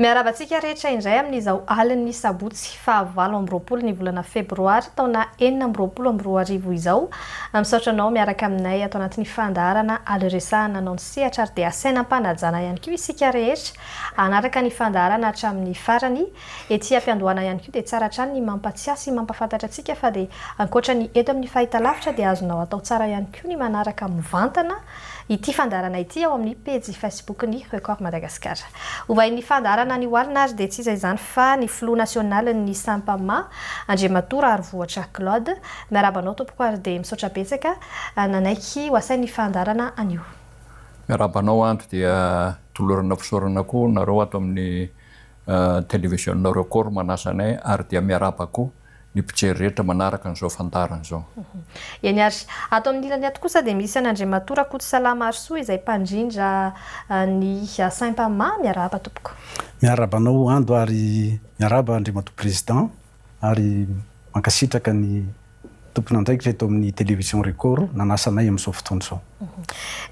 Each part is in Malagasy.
Miarahaba antsika rehetra indray amin'izao alin'ny sabotsy faha 28 ny volana febroary taona 2026 izao. Misaotra anao miaraka aminay ato anatin'ny fandaharana Aliresahana anao ny sehatra ary dia asaina am-panajana ihany koa isika rehetra hanaraka ny fandaharana hatramin'ny farany. Ety am-piandohana ihany koa dia tsara hatrany ny mampatsiahy sy mampahafantatra antsika fa dia ankoatra ny eto amin'ny fahitalavitra dia azonao atao tsara ihany koa ny manaraka mivantana ity fandaharana ity ao amin'ny pejy Facebook-n'ny Record Madagascar. Ho vahin'ny fandaharana anio alina ary dia tsy iza izany fa ny filoha nasionalin'ny Sempama, Andriamatoa Raharivohitra Claude. Miarahaba anao tompoko ary dia misaotra betsaka nanaiky ho asain'ny fandaharana anio. Miarahaba anao Andry dia tolorana fisaorana koa nareo ato amin'ny Televiziona Record manasa anay ary dia miarahaba koa ny mpijery rehetra manaraka an'izao fandaharana izao. Eny ary. Ato amin'ny ilany ato kosa dia misy an'Andriamatoa Rakotosalama Harisoa izay mpandrindra ny Sempama. Miarahaba tompoko. Miarahaba anao Ando ary miarahaba Andriamatoa Président ary mankasitraka ny tompon'andraikitra eto amin'ny Télévision Record nanasa anay amin'izao fotoana izao.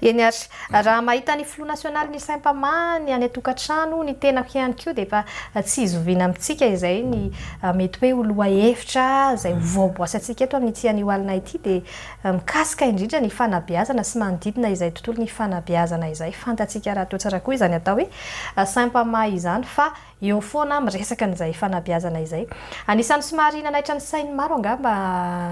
Eny ary, raha mahita ny filoha nasionalin'ny Sempama ny any an-tokantrano, ny tenako ihany koa dia efa tsy zoviana amintsika izay ny mety hoe ho lohahevitra izay ho voaboasantsika eto amin'ity anio alina ity dia mikasika indrindra ny fanabeazana sy manodidina izay tontolon'ny fanabeazana izay. Fantatsika rahateo tsara koa izany atao hoe Sempama izany fa Eo foana miresaka an'izay fanabeazana izay. Anisan'ny somary nanaitra ny sain'ny maro angamba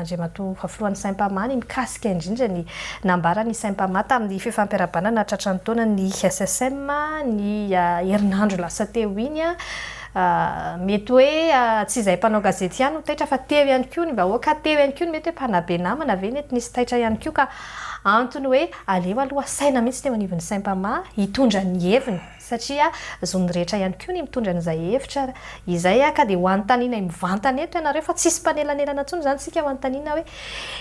Andriamatoa Filohan'ny Sempama ny mikasika indrindra ny nambaran'ny Sempama tamin'ny fifampiarahabana nahatratra ny taonan'ny SSM ny herinandro lasa teo iny. Mety hoe tsy izahay mpanao gazety ihany no taitra fa teo ihany koa ny vahoaka, teo ihany koa ny mety hoe mpanabe namana ve nety nisy taitra ihany koa ka antony hoe aleo aloha asaina mihitsy ny eo anivon'ny Sempama hitondra ny heviny. Satria zon'ny rehetra ihany koa ny mitondra an'izay hevitra izay ka dia ho anontanianay mivantana eto ianareo fa tsisy mpanelanelana intsony izany isika ho anontaniana hoe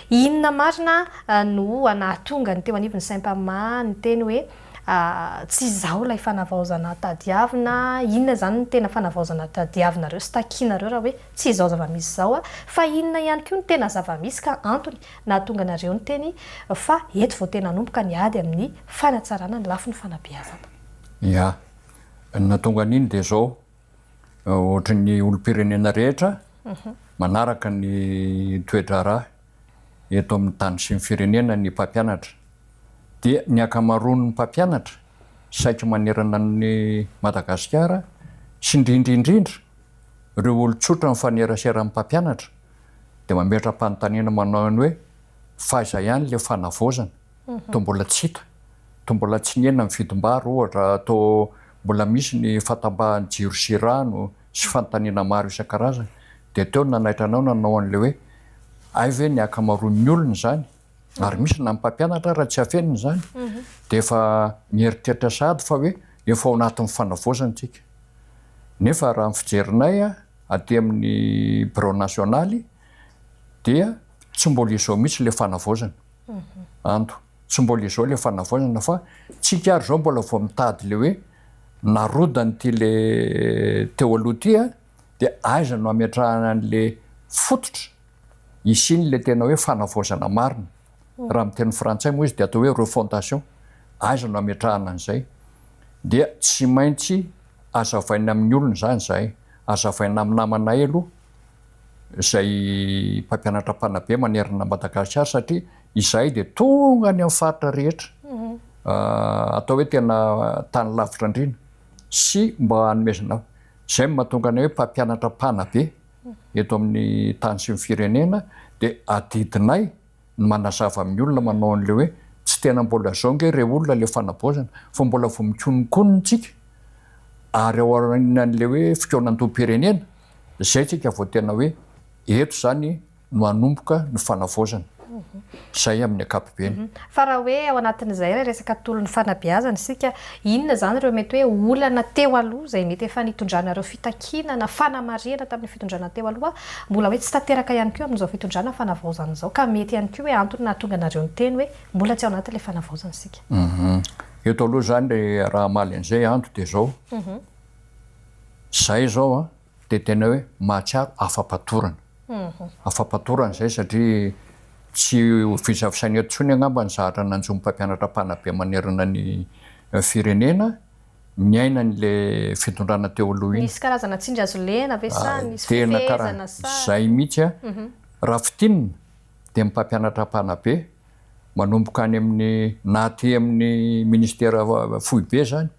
inona marina no nahatonga ny teo anivon'ny Sempama niteny hoe tsy izao ilay fanavaozana tadiavina, inona izany no tena fanavaozana tadiavinareo sy takianareo raha hoe tsy izao zava-misy izao fa inona ihany koa no tena zava-misy ka antony nahatonga anareo niteny fa eto vao tena hanomboka ny ady amin'ny fanatsarana ny lafiny fanabeazana. Ya. Ny nahatonga an'iny dia izao, ohatry ny olom-pirenena rehetra manaraka ny toe-draharaha eto amin'ny tany sy ny firenena ny mpampianatra. Dia ny ankamaroan'ny mpampianatra saiky manerana an'i Madagasikara sy indrindra indrindra ireo olon-tsotra mifanerasera amin'ny mpampianatra dia mametra-panontaniana manao ny hoe fa aiza ihany ilay fanavaozana? Toa mbola tsy hita, toa mbola tsy nihena ny vidim-bary ohatra, toa mbola misy ny fahatambahan'ny jiro sy rano sy fanontaniana maro isan-karazany. Dia teo no nanaitra anao nanao an'ilay hoe hay ve ny ankamaroan'ny olona izany, ary misy na ny mpampianatra ara tsy afenina izany, dia efa mieritreritra sahady fa hoe efa ao anatin'ny fanavaozana isika. Nefa raha ny fijerinay aty amin'ny birao nasionaly dia tsy mbola izao mihitsy ilay fanavaozana. Ando, tsy mbola izao ilay fanavaozana fa tsika ary izao mbola vao mitady ilay hoe narodana ity le teo aloha ity a, dia aiza no hametrahana an'le fototra hisian'ilay tena hoe fanavaozana marina. Raha amin'ny teny frantsay moa izy dia atao hoe refondation. Aiza no hametrahana an'izay? Dia tsy maintsy azavaina amin'ny olona izany izahay, azavaina amin'ny namanay aloha izay mpampianatra mpanabe manerana an'i Madagasikara satria izahay dia tonga any amin'ny faritra rehetra atao hoe tena tany lavitra andriana sy mba hanomezana izay no mahatonga anay hoe mpampianatra mpanabe eto amin'ny tany sy ny firenena dia adidinay ny manazava amin'ny olona manao an'ilay hoe tsy tena mbola zao nge re olona ilay fanavaozana fa mbola vao mikononkonona tsika ary ao aorianan'ilay hoe fikaonandoham-pirenena zay tsika vao tena hoe eto zany no hanomboka ny fanavaozana zay amin'ny ankapobeny. Fa raha hoe ao anatin'izay ilay resaka tolon'ny fanabeazana isika, inona izany ireo mety hoe olana teo aloha izay mety efa nitondranareo fitakiana na fanamarihana tamin'ny fitondrana teo aloha mbola hoe tsy tanteraka ihany koa amin'izao fitondrana fanavaozana izao ka mety ihany koa hoe antony nahatonga anareo niteny hoe mbola tsy ao anatin'ilay fanavaozana isika. Eto aloha izany raha hamaly an'izay Ando dia izao, izay izao an dia tena hoe mahatsiaro afa-patorana. Afa-patorana izay satria tsy ho visavisaina eto intsony angamba ny zahatra nanjo ny mpampianatra mpanabe manerana ny firenena. Niaina an'ilay fitondrana teo aloha iny. Nisy karazana tsindry azo lena ve sa nisy Tena karaha fifehezana sa? izay mihitsy a. Raha fintinina dia ny mpampianatra mpanabe manomboka any amin'ny na aty amin'ny ministera foibe izany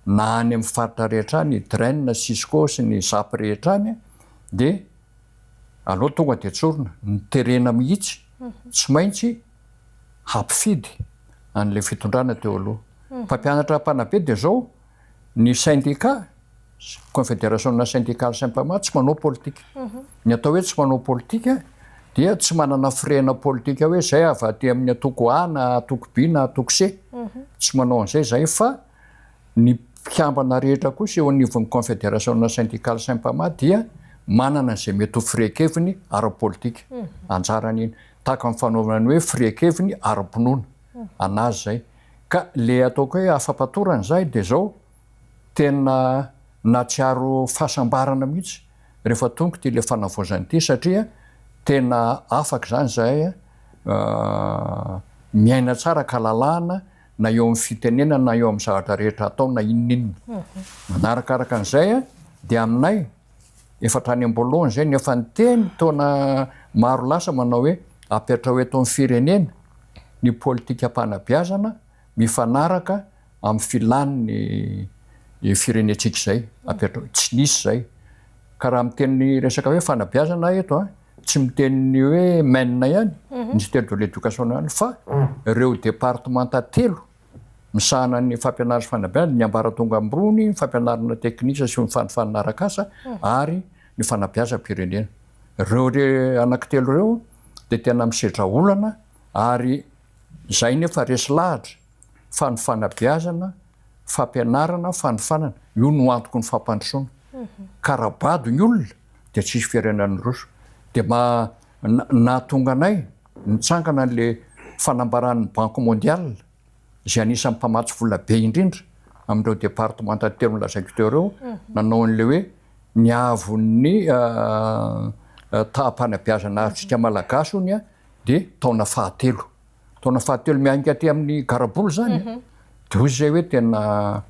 na any amin'ny faritra rehetra any, DREN, Cisco sy ny Zap rehetra any dia aleo tonga dia tsorina, noterena mihitsy tsy maintsy hampifidy an'ilay fitondrana teo aloha. Mpampianatra mpanabe dia izao, ny syndicat, confederation syndicale Sempama tsy manao politika. Ny atao hoe tsy manao politika dia tsy manana firehana politika hoe izay avy aty amin'ny antoko A na antoko B na antoko C. Tsy manao an'izay izahay fa ny mpikambana rehetra kosa eo anivon'ny confederation syndicale Sempama dia manana izay mety ho firehan-keviny ara-politika. Anjarany iny. Tahaka ny fanaovana ny hoe firehan-keviny ara-pinoana. An'azy izay. Ka le ataoko hoe afa-patorana izay dia izao, tena nahatsiaro fahasambarana mihitsy rehefa tonga ity le fanavaozana ity satria tena afaka izany izahay miaina tsara an-kalalahana na eo amin'ny fitenenana na eo amin'ny zavatra rehetra atao na inona inona. Manarakaraka an'izay dia aminay efa hatrany am-boalohany izay no efa niteny taona maro lasa manao hoe apetraho eto amin'ny firenena ny politikam-panabeazana mifanaraka amin'ny filan'ny firenentsika izay, apetraho, tsy nisy izay. Ka raha miteny resaka hoe fanabeazana aho eto an, tsy miteny ny hoe MEN ihany, Ministère de l'Education ihany, fa ireo departemanta telo misahana ny fampianarana sy fanabeazana, ny ambaratonga ambony, ny fampianarana teknika sy ny fanofanana arak'asa ary ny fanabeazam-pirenena. Ireo re anankitelo ireo dia tena misedra olana ary izay nefa resy lahatra fa ny fanabeazana, fampianarana, fanofanana, io no antoky ny fampandrosoana. Ka raha bado ny olona dia tsisy firenena miroso. Dia ma nahatonga anay nitsangana an'le fanambaran'ny Banque mondiale izay anisan'ny mpamatsy vola be indrindra amin'ireo departemanta telo nolazaiko teo ireo, nanao an'le hoe ny haavon'ny taham-panabeazana azontsika Malagasy hono dia taona fahatelo. Taona fahatelo miainga aty amin'ny garabola izany dia hoy izay hoe tena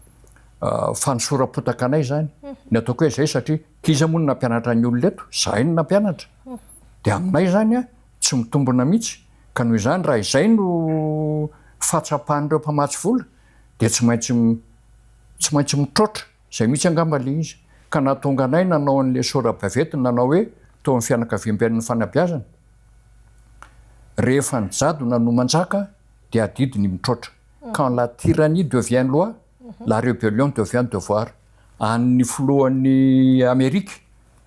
fanosoram-potaka anay izany. Ny ataoko hoe izay satria k'iza moa no nampianatra ny olona eto? Izahay no nampianatra. Dia aminay izany tsy mitombina mihitsy ka noho izany raha izay no fahatsapan'ireo mpamatsy vola dia tsy maintsy tsy maintsy mitroatra. Izay mihitsy angamba ilay izy ka nahatonga anay nanao an'ilay sora-baventy nanao hoe teo amin'ny fianakaviamben'ny fanabeazana. Rehefa ny jadona no manjaka dia adidy ny mitroatra. Quand la tyrannie devient loi, la rebellion devient devoir. An'ny filohan'ny Amerika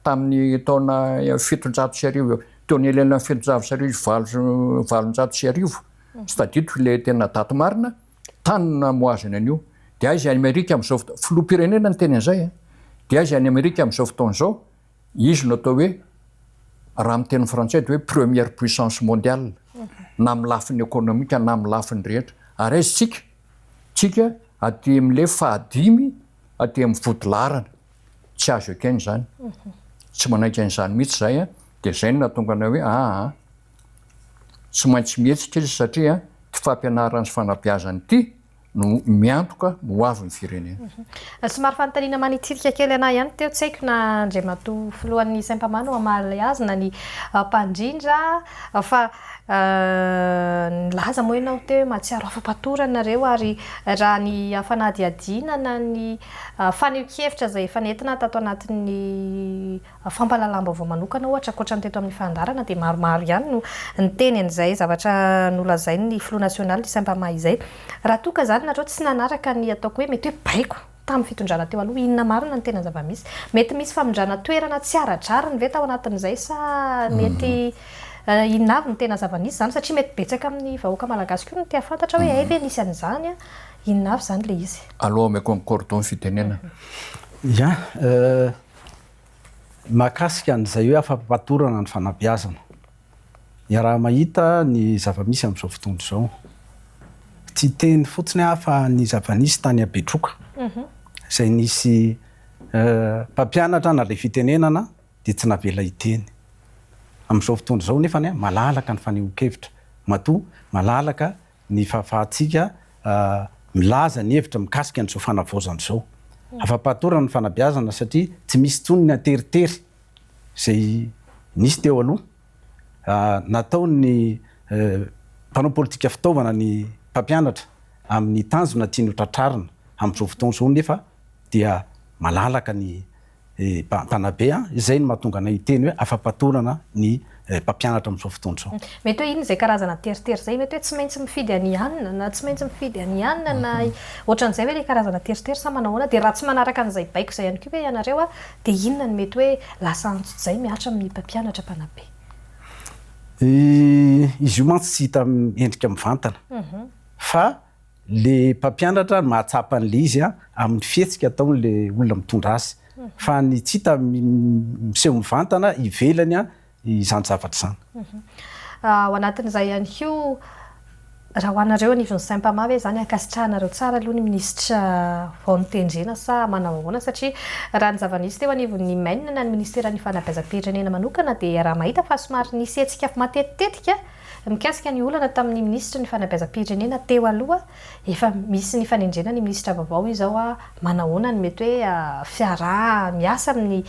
tamin'ny taona 1700, teo anelanelan'ny 1700 sy 1800, tsy tadidiko ilay tena daty marina, tany no namohazany an'io. Dia aiza any Amerika amin'izao fotoana, filoham-pirenena niteny an'izay an! Dia aiza any Amerika amin'izao fotoana izao, Izy no atao hoe, raha amin'ny teny frantsay dia hoe première puissance mondiale, na amin'ny lafiny ekonomika na amin'ny lafiny rehetra. Ary aiza isika? Tsika aty amin'ilay fahadimy aty amin'ny vodilaharana. Tsy azo ekena izany. Tsy manaiky an'izany mihitsy izahay an, dia izay no nahatonga anay hoe aa, tsy maintsy mihetsika izy satria ity fampianarana sy fanabeazana ity no miantoka ny ho avin'ny firenena. Somary fanontaniana manitirika kely anah ihany teo, tsy haiko na Andriamatoa Filohan'ny Sempama no hamaly azy na ny mpandrindra fa nilaza moa ianao teo hoe mahatsiaro afa-patorana nareo ary raha ny fanadihadiana na ny fanehoan-kevitra izay efa nentina tato anatin'ny Fampahalalam-baovao manokana ohatra ankoatra ny teto amin'ny fandaharana dia maromaro ihany no niteny an'izay zavatra nolazain'ny filoha nasionaly Sempama izay. Raha toa ka izany nareo tsy nanaraka ny ataoko hoe mety hoe baiko tamin'ny fitondrana teo aloha, inona marina no tena zava-misy? Mety misy famindrana toerana tsy ara-drariny ve tao anatin'izay sa mety inona avy no tena zava-nisy izany satria mety betsaka amin'ny vahoaka malagasy koa no te hahafantatra hoe hay ve nisy an'izany, inona avy izany ilay izy? Aleo ameko an'i Cordon fitenenana. Ya, Mahakasika an'izay hoe afa-patorana ny fanabeazana. Iaraha-mahita ny zava-misy amin'izao fotoana izao. Tsy hiteny fotsiny aho fa ny zava-nisy tany Betroka, izay nisy mpampianatra nandray fitenenana dia tsy navela hiteny. Amin'izao fotoana izao nefa malalaka ny fanehoan-kevitra. Matoa malalaka ny fahafahantsika milaza ny hevitra mikasika an'izao fanavaozana izao. Afa-patorana ny fanabeazana satria tsy misy intsony ny an-teritery izay nisy teo aloha. Nataon'ny mpanao politika fitaovana ny mpampianatra amin'ny tanjona tiany ho tratrarina. Amin'izao fotoana izao nefa dia malalaka ny mpanabe, izay no mahatonga anay hiteny hoe afa-patorana ny mpampianatra amin'izao fotoana izao. Mety hoe inona izay karazana teritery izay? Mety hoe tsy maintsy mifidy an'i anona na tsy maintsy mifidy an'i anona na ohatran'izay ve ilay karazana teritery sa manao ahoana? Dia raha tsy manaraka an'izay baiko izay ihany koa ve ianareo dia inona no mety hoe lasa antsojay mihatra amin'ny mpampianatra mpanabe? Izy io mantsy tsy hita endrika mivantana fa Le mpampianatra no mahatsapa an'le izy amin'ny fihetsika ataon'le olona mitondra azy. Fa ny tsy hita miseho mivantana ivelany izany zavatra izany. Ao anatin'izay ihany koa, raha ho anareo anivon'ny Sempama ve izany ankasitrahanareo tsara aloha ny minisitra vao notendrena sa manao ahoana? Satria raha ny zava-nisy teo anivon'ny MEN na ny minisiteran'ny fanabeazam-pirenena manokana dia raha mahita fa somary nisy hetsika matetitetika Mikasika ny olana tamin'ny minisitry ny fanabeazam-pirenena teo aloha, efa misy ny fanendrena ny minisitra vaovao izao, manahoana ny mety hoe fiaraha miasa amin'ny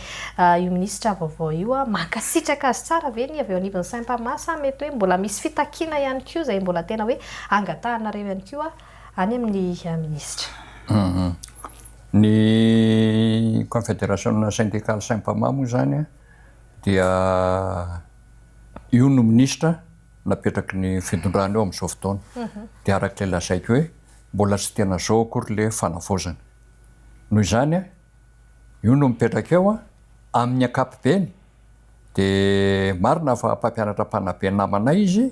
io minisitra vaovao io, mankasitraka azy tsara ve ny avy eo anivon'ny Sempama sa mety hoe mbola misy fitakiana ihany koa izay mbola tena hoe angatahanareo ihany koa any amin'ny minisitra? Ny Confederation Syndicale Sempama moa izany dia Io no minisitra napetraky ny fitondrana eo amin'izao fotoana. Dia araka ilay lazaiko hoe mbola tsy tena zao akory ilay fanavaozana. Noho izany, io no mipetraka eo amin'ny ankapobeny dia marina fa mpampianatra mpanabe namanay izy,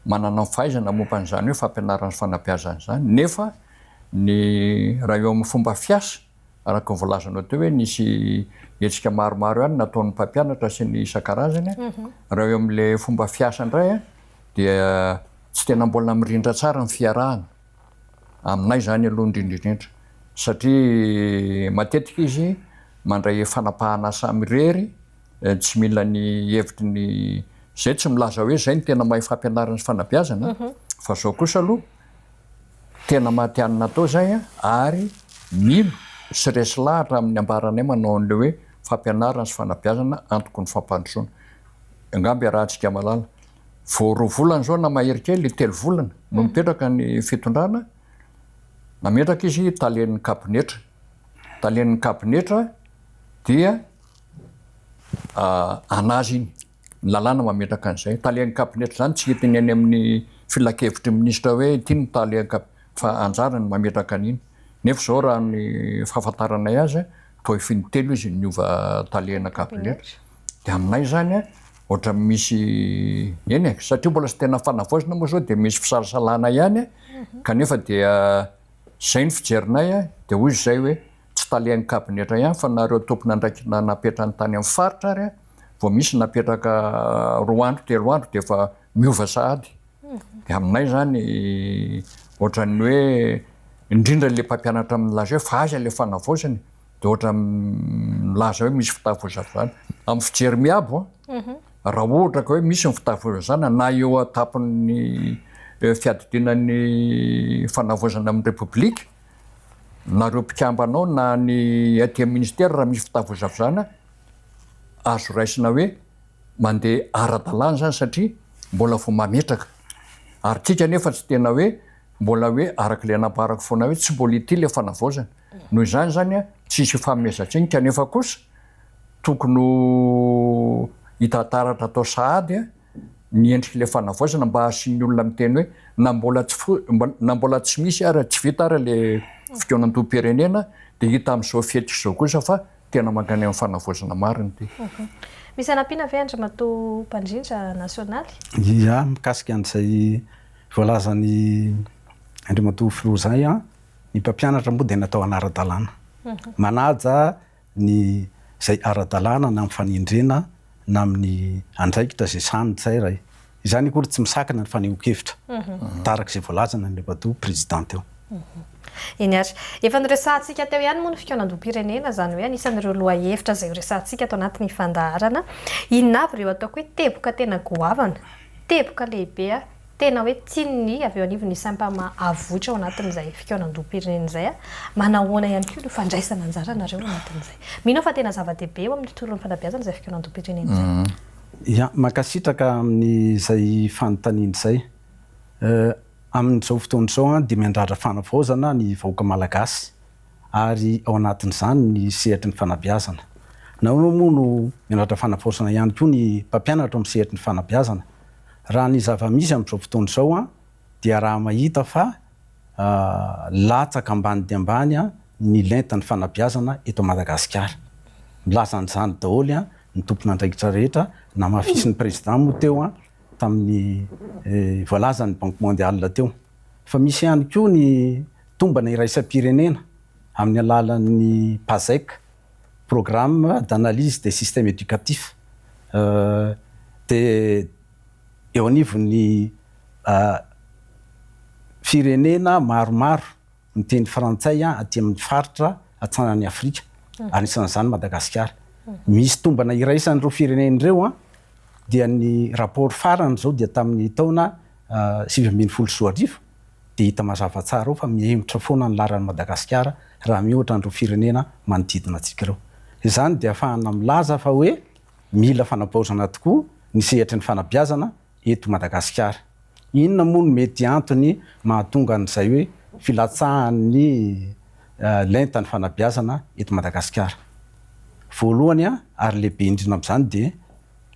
manana ny fahaizana momba an'izany hoe fampianarana sy fanabeazana izany, nefa ny raha eo amin'ny fomba fiasa Araka ny voalazanao teo hoe nisy hetsika maromaro ihany nataon'ny mpampianatra sy ny isan-karazany. Raha eo amin'ilay fomba fiasa indray dia tsy tena mbola mirindra tsara ny fiarahana, aminay izany aloha indrindra indrindra, satria matetika izy mandray fanapahana samirery, tsy mila ny hevitry ny, izay tsy milaza hoe izay no tena mahay fampianarana sy fanabeazana fa izao kosa aloha, Tena matihanina atao izay ary mino sy resy lahatra amin'ny ambaranay manao an'ilay hoe fampianarana sy fanabeazana antoky ny fampandrosoana. Angamba iarahantsika mahalala. Vao roa volana izao na mahery kely, telo volana no mipetraka ny fitondrana, nametraka izy talen'ny kabinetra. Talen'ny kabinetra dia anazy iny. Ny lalàna mametraka an'izay. Talen'ny kabinetra izany tsy hitiny any amin'ny filankevitry ny minisitra hoe ity no talen'ny kab fa anjarany ny mametraka an'iny. Nefa izao raha ny fahafantaranay azy toa efa intelo izy niova talena kabinetra. Dia aminay izany ohatran'ny misy, eny e, satria mbola tsy tena fanavaozana moa izao dia misy fisalasalana ihany kanefa dia izay ny fijerinay dia hoy izy izay hoe tsy talen'ny kabinetra ihany fa nareo tompon'andraikitra napetrany tany amin'ny faritra ary vao misy napetraka roa andro telo andro dia efa miova sahady. Dia aminay izany ohatran'ny hoe indrindra ilay mpampianatra milaza hoe fa aiza ilay fanavaozana e? Dia ohatran'ny milaza hoe misy fitavozavozana. Amin'ny fijery miabo an, raha ohatra ka hoe misy ny fitavozavozana na eo an-tampon'ny fiadidiana ny fanavaozana amin'ny Repoblika, nareo mpikambana ao na ny aty amin'ny ministera raha misy fitavozavozana azo raisina hoe mandeha ara-dalàna izany satria mbola vao mametraka ary tsika nefa tsy tena hoe mbola hoe araka ilay nambarako foana hoe tsy mbola ity ilay fanavaozana noho izany izany a tsisy ifanomezan-tsiny kanefa kosa tokony ho hita taratra atao sahady a ny endrik'ilay fanavaozana mba hasian'ny olona miteny hoe na mbola tsy fo na mbola tsy misy ary tsy vita ary ilay fikaonandoham-pirenena dia hita amin'izao fihetsika izao kosa fa tena mankany amin'ny fanavaozana marina ity. Misy hanampiana ve Andriamatoa Mpandrindra nasionaly? Ia, mikasika an'izay voalazan'i Andriamatoa Filoha izay, ny mpampianatra moa dia natao hanara-dalàna. Manaja ny izay ara-dalàna na amin'ny fanendrena na amin'ny andraikitra izay sahanin'ny tsirairay. Izany akory tsy misakana ny fanehoan-kevitra, araka izay voalazan' Andriamatoa Président teo. Eny ary. Efa noresahantsika teo ihany moa ny fikaonandoham-pirenena, izany hoe anisan'ireo lohahevitra izay horesahantsika ato anatin'ny fandaharana. Inona avy ireo ataoko hoe teboka tena goavana, teboka lehibe? tena hoe tian'ny avy eo anivon'ny Sempama avoitra ao anatin'izay fikaonandoham-pirenena izay? Manahoana ihany koa no fandraisana anjara anareo ao anatin'izay? Mino aho fa tena zava-dehibe eo amin'ny tontolon'ny fanabeazana izay fikaonandoham-pirenena izay. Ya, mankasitraka amin'izay fanontaniana izay. Amin'izao fotoana izao dia miandrandra fanavaozana ny vahoaka malagasy ary ao anatin'izany ny sehatry ny fanabeazana. Nahoana moa no miandrandra fanavaozana ihany koa ny mpampianatra ao amin'ny sehatry ny fanabeazana? Raha ny zava-misy amin'izao fotoana izao dia raha mahita fa latsaka ambany dia ambany ny lentan'ny fanabeazana eto Madagasikara. Milaza an'izany daholo ny tompon'andraikitra rehetra, namafisin'ny Président moa teo tamin'ny voalazan'ny Banque Mondiale teo. Fa misy ihany koa ny tombana iraisam-pirenena amin'ny alalan'ny PASEC, Programme d'analyse des systèmes éducatifs, dia eo anivon'ny firenena maromaro miteny frantsay aty amin'ny faritra atsinanan'i Afrika, anisan'izany Madagasikara. Misy tombana iraisan'ireo firenena ireo dia ny rapport farany izao dia tamin'ny taona 2019 dia hita mazava tsara ao fa mihemotra foana ny laharan'i Madagasikara raha miohatra an'ireo firenena manodidina antsika ireo. Izany dia ahafahana milaza fa hoe mila fanavaozana tokoa ny sehatry ny fanabeazana eto Madagasikara. Inona moa no mety antony mahatonga an'izay hoe filatsahan'ny lentan'ny fanabeazana eto Madagasikara? Voalohany ary lehibe indrindra amin'izany dia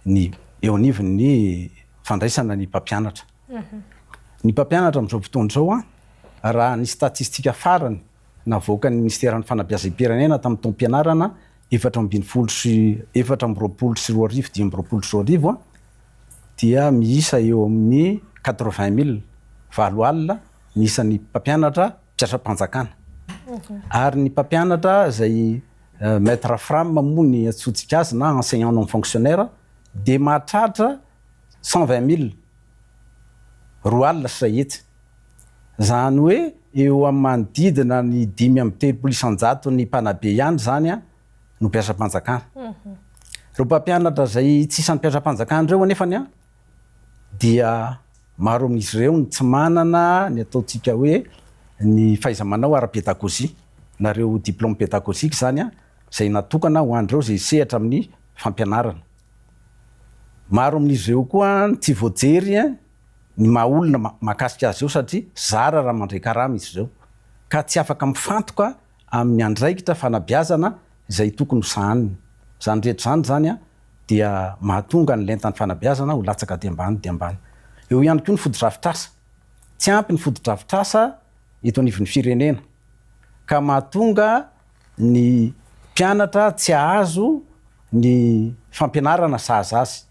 ny eo anivon'ny fandraisana ny mpampianatra. Ny mpampianatra amin'izao fotoana izao, raha ny statistika farany navoakan'ny Minisiteran'ny Fanabeazam-pirenena tamin'ny taom-pianarana 2024 2025 dia miisa eo amin'ny 80 mille, 80 000, ny isan'ny mpampianatra mpiasam-panjakana. Ary ny mpampianatra izay maître fram moa ny antsointsika azy na enseignant non fonctionnaire dia mahatratra 120 mille, 120 000. Izany hoe eo amin'ny manodidina ny 35 isan-jaton'ny mpanabe ihany izany no mpiasam-panjakana. Ireo mpampianatra izay tsy isan'ny mpiasam-panjakana ireo anefany dia maro amin'izy ireo no tsy manana ny ataontsika hoe ny fahaiza-manao ara-pedagojia na ireo diplôme pédagogique izany izay natokana ho an'ireo izay hisehatra amin'ny fampianarana. Maro amin'izy ireo koa no tsy voajery ny maha olona mahakasika azy ireo satria zara raha mandray karama izy ireo ka tsy afaka mifantoka amin'ny andraikitra fanabeazana izay tokony ho sahaniny. Izany rehetra izany izany dia mahatonga ny lentan'ny fanabeazana ho latsaka dia ambany dia ambany. Eo ihany koa ny fotodrafitrasa. Tsy ampy ny fotodrafitrasa eto anivon'ny firenena ka mahatonga ny mpianatra tsy hahazo ny fampianarana sahaza azy.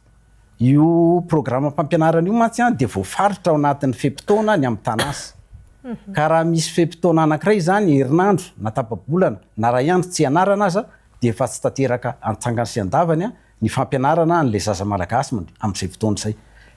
Io programam-pampianarana io mantsy dia voafaritra ao anatin'ny fe-potoana ny hamitana azy. Ka raha misy fe-potoana anankiray izany, herinandro na tapa-bolana na iray andro tsy ianarana aza dia efa tsy tanteraka an-tsangany sy an-davany ny fampianarana an'ilay zaza malagasy amin'izay fotoana izay.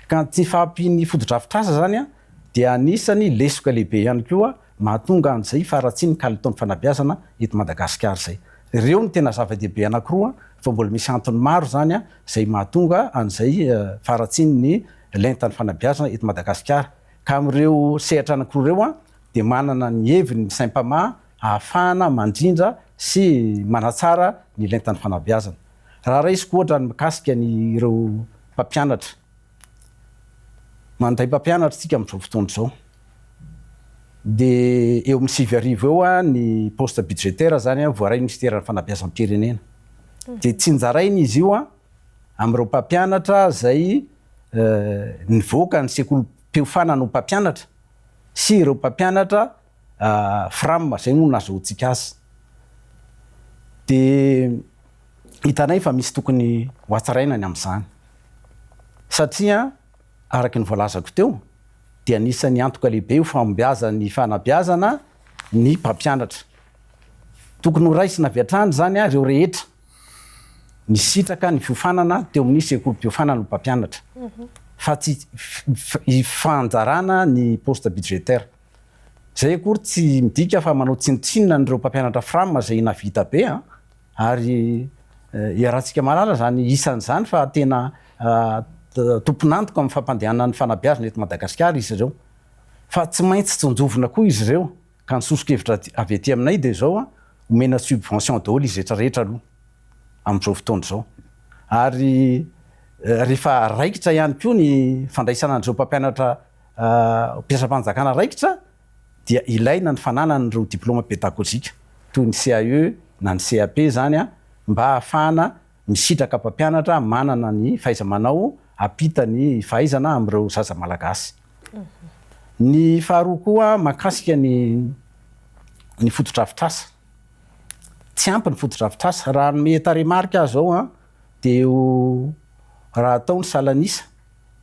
Ka ny tsy fahampian'ny fotodrafitrasa izany dia anisan'ny lesoka lehibe ihany koa mahatonga an'izay faharatsian'ny kalitaon'ny fanabeazana eto Madagasikara izay. Ireo no tena zava-dehibe anankiroa fa mbola misy antony maro izany izay mahatonga an'izay faharatsian'ny lentan'ny fanabeazana eto Madagasikara. Ka amin'ireo sehatra anankiroa ireo dia manana ny heviny ny Sempama ahafahana mandrindra sy manatsara ny lentan'ny fanabeazana. Raha raisiko ohatra ny mikasika ny ireo mpampianatra. Mandray mpampianatra isika amin'izao fotoana izao. Dia eo amin'ny 9000 eo ny poste budgétaire izany voarain'ny minisiteran'ny fanabeazam-pirenena. Dia tsinjaraina izy io amin'ireo mpampianatra izay nivoaka ny sekolim-piofanana ho mpampianatra sy ireo mpampianatra Fram, izay moa no nahazoantsika azy. Dia hitanay fa misy tokony hohatsaraina ny amin'izany. Satria araka ny voalazako teo dia anisan'ny antoka lehibe ho fahombiazan'ny fanabeazana ny mpampianatra. Tokony ho raisina avy hatrany izany ireo rehetra nisitraka ny fiofanana teo amin'ny sekolim-piofanana ho mpampianatra fa tsy ifanjarana ny poste budgétaire. Izay akory tsy midika fa manao tsinontsinona an'ireo mpampianatra fram izay nahavita be an! Ary iarahantsika mahalala izany isany izany fa tena tompon'antoka amin'ny fampandehanana ny fanabeazana eto Madagasikara izy ireo. Fa tsy maintsy tsinjovina koa izy ireo ka ny soso-kevitra avy aty aminay dia izao, omena subvention daholo izy rehetra rehetra aloha amin'izao fotoana izao. Ary rehefa raikitra ihany koa ny fandraisana an'ireo mpampianatra mpiasam-panjakana raikitra dia ilaina ny fananana ireo diplaoma pedagojika toy ny CAE na ny CAP izany mba hahafahana misitraka mpampianatra manana ny fahaiza-manao hampita ny fahaizana amin'ireo zaza malagasy. Ny faharoa koa mahakasika ny ny fotodrafitrasa. Tsy ampy ny fotodrafitrasa. Raha hanome tarehimarika aho izao dia eo raha atao ny salan'isa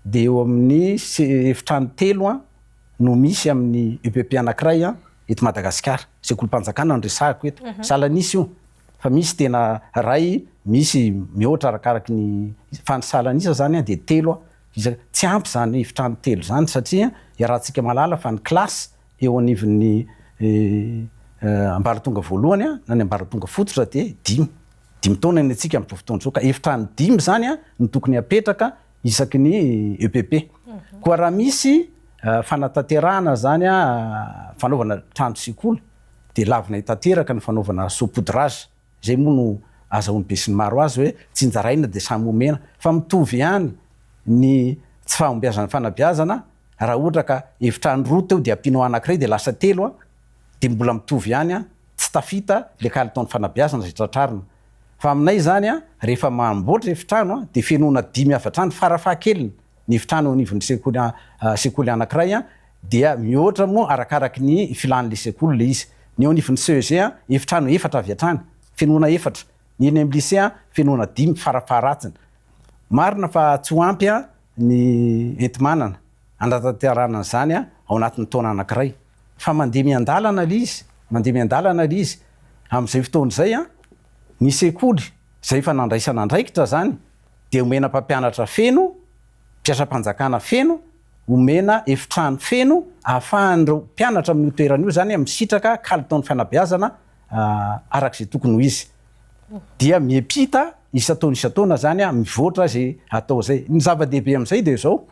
dia eo amin'ny efitrano telo no misy amin'ny EPP anankiray eto Madagasikara. Sekolim-panjakana no resahiko eto. Salan'isa io. Fa misy tena iray, misy mihoatra arakaraky ny, fa ny salan'isa zany dia telo isa, tsy ampy izany efitrano telo izany satria iarahantsika mahalala fa ny classe eo anivon'ny ambaratonga voalohany na ny ambaratonga fototra dia dimy, dimy taona ny antsika amin'izao fotoana izao ka efitrano dimy izany no tokony hapetraka isaky ny EPP. Koa raha misy fanatanterahana izany fanaovana trano sekoly dia lavinay tanteraka ny fanaovana saupoudrage, izay moa no azahoan'ny besinimaro azy hoe tsinjaraina dia samy omena, fa mitovy ihany ny tsy fahombiazan'ny fanabeazana raha ohatra ka efitrano roa teo dia ampianao anankiray dia lasa telo dia mbola mitovy ihany, tsy tafita ilay kalitaon'ny fanabeazana izay tratrarina. Fa aminay izany rehefa mamboatra efitrano dia fenoina dimy avy hatrany farafahakeliny ny efitrano eo anivon'ny sekoly sekoly anankiray dia mihoatra moa arakaraky ny filan'ilay sekoly ilay izy. Ny eo anivon'ny CEG efitrano efatra avy hatrany, fenoina efatra. Ny eny amin'ny lycée fenoina dimy farafaharatsiny. Marina fa tsy ho ampy ny enti-manana hanatanterahana an'izany ao anatin'ny taona anankiray. Fa mandeha miandalana ilay izy, mandeha miandalana ilay izy. Amin'izay fotoana izay ny sekoly izay efa nandraisana andraikitra izany dia omena mpampianatra feno, mpiasam-panjakana feno, omena efitrano feno ahafahan'ireo mpianatra amin'io toerana io izany misitraka kalitaon'ny fanabeazana araka izay tokony ho izy. Dia miampita isan-taona isan-taona izany mivoatra izay atao izay. Ny zava-dehibe amin'izay dia izao,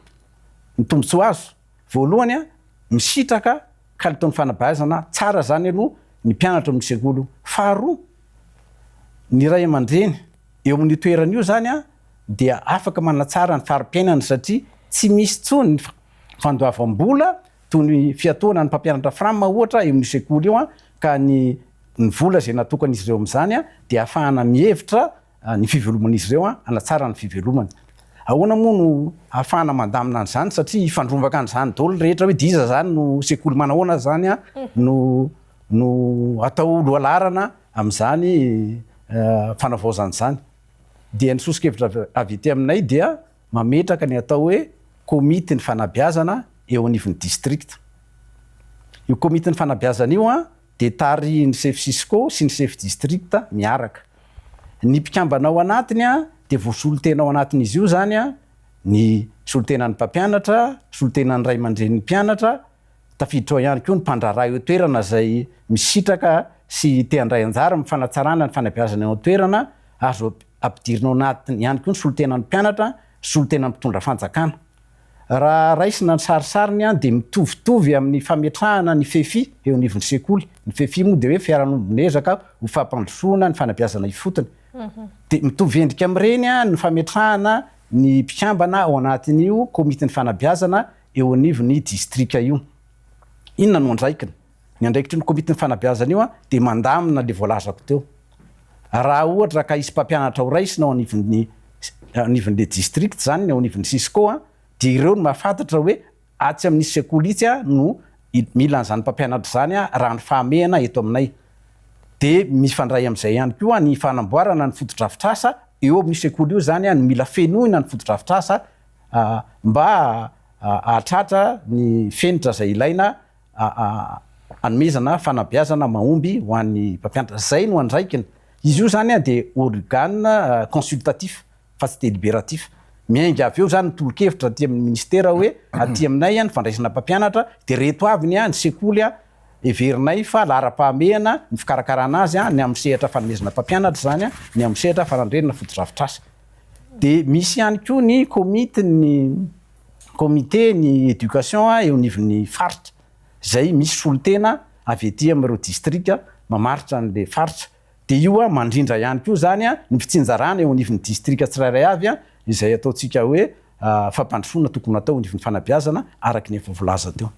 ny tombontsoa azo, voalohany misitraka kalitaon'ny fanabeazana tsara izany aloha ny mpianatra ao amin'ny sekoly io. Faharoa, ny ray aman-dreny eo amin'io toerana io izany dia afaka manatsara ny fari-piainany satria tsy misy intsony ny fandoavam-bola toy ny fiatoana ny mpampianatra Fram ohatra eo amin'io sekoly io ka ny ny vola izay natokan'izy ireo amin'izany dia ahafahana mihevitra ny fiveloman'izy ireo hanatsara ny fivelomany. Ahoana moa no ahafahana mandamina an'izany satria hifandrombaka an'izany daholo ny rehetra hoe dia iza izany no sekoly manahoana izany no no atao lohalaharana amin'izany fanavaozana izany. Dia ny soso-kevitra avy ety aminay dia mametraka ny atao hoe komitin'ny fanabeazana eo anivon'ny distrikta. Io komitin'ny fanabeazana io dia tarihin'ny sefo Cisco sy ny sefo distrikta miaraka. Ny mpikambana ao anatiny dia voasolo tena ao anatin'izy io izany ny solontenan'ny mpampianatra, solontenan'ny ray aman-drenin'ny mpianatra, tafiditra ao ihany koa ny mpandraharaha eo an-toerana izay misitraka sy te handray anjara amin'ny fanatsarana ny fanabeazana eo an-toerana, azo ampidirina ao anatiny ihany koa ny solontenan'ny mpianatra, solontenan'ny mpitondra fanjakana. Raha raisina ny sarisariny dia mitovitovy amin'ny fametrahana ny FEFI eo anivon'ny sekoly. Ny FEFI moa dia hoe fiarahamombon'ezaka ho fampandrosoana ny fanabeazana ifotony. Dia mitovy endrika amin'ireny ny fametrahana ny mpikambana ao anatin'io komitin'ny fanabeazana eo anivon'ny distrika io. Inona no andraikiny? Ny andraikitry ny komitin'ny fanabeazana io dia mandamina ilay voalazako teo. Raha ohatra ka hisy mpampianatra ho raisina ao anivon'ny anivon'ilay district izany, ao anivon'ny Cisco, dia ireo no mahafantatra hoe atsy amin'ny sekoly itsy no mila an'izany mpampianatra izany raha ny fahamehana eto aminay. Dia mifandray amin'izay ihany koa ny fanamboarana ny fotodrafitrasa eo amin'io sekoly io izany no mila fenoina ny fotodrafitrasa mba hahatratra ny fenitra izay ilaina hanomezana fanabeazana mahomby ho an'ny mpampianatra. Izay no andraikiny. Izy io izany dia organe consultatif fa tsy délibératif. Miainga avy eo izany ny tolo-kevitra aty amin'ny ministera hoe aty aminay ny fandraisana mpampianatra dia ireto avy ny ny sekoly heverinay fa laharam-pahamehana ny fikarakarana azy ny amin'ny sehatra fanomezana mpampianatra izany, ny amin'ny sehatra fanandrenana fotodrafitrasa. Dia misy ihany koa ny komity ny comité ny éducation eo anivon'ny faritra izay misy solontena avy aty amin'ireo distrika mamaritra an'ilay faritra. Dia io mandrindra ihany koa izany ny fitsinjarana eo anivon'ny distrika tsirairay avy izay ataontsika hoe fampandrosoana tokony hatao eo anivon'ny fanabeazana araka ny efa voalaza teo.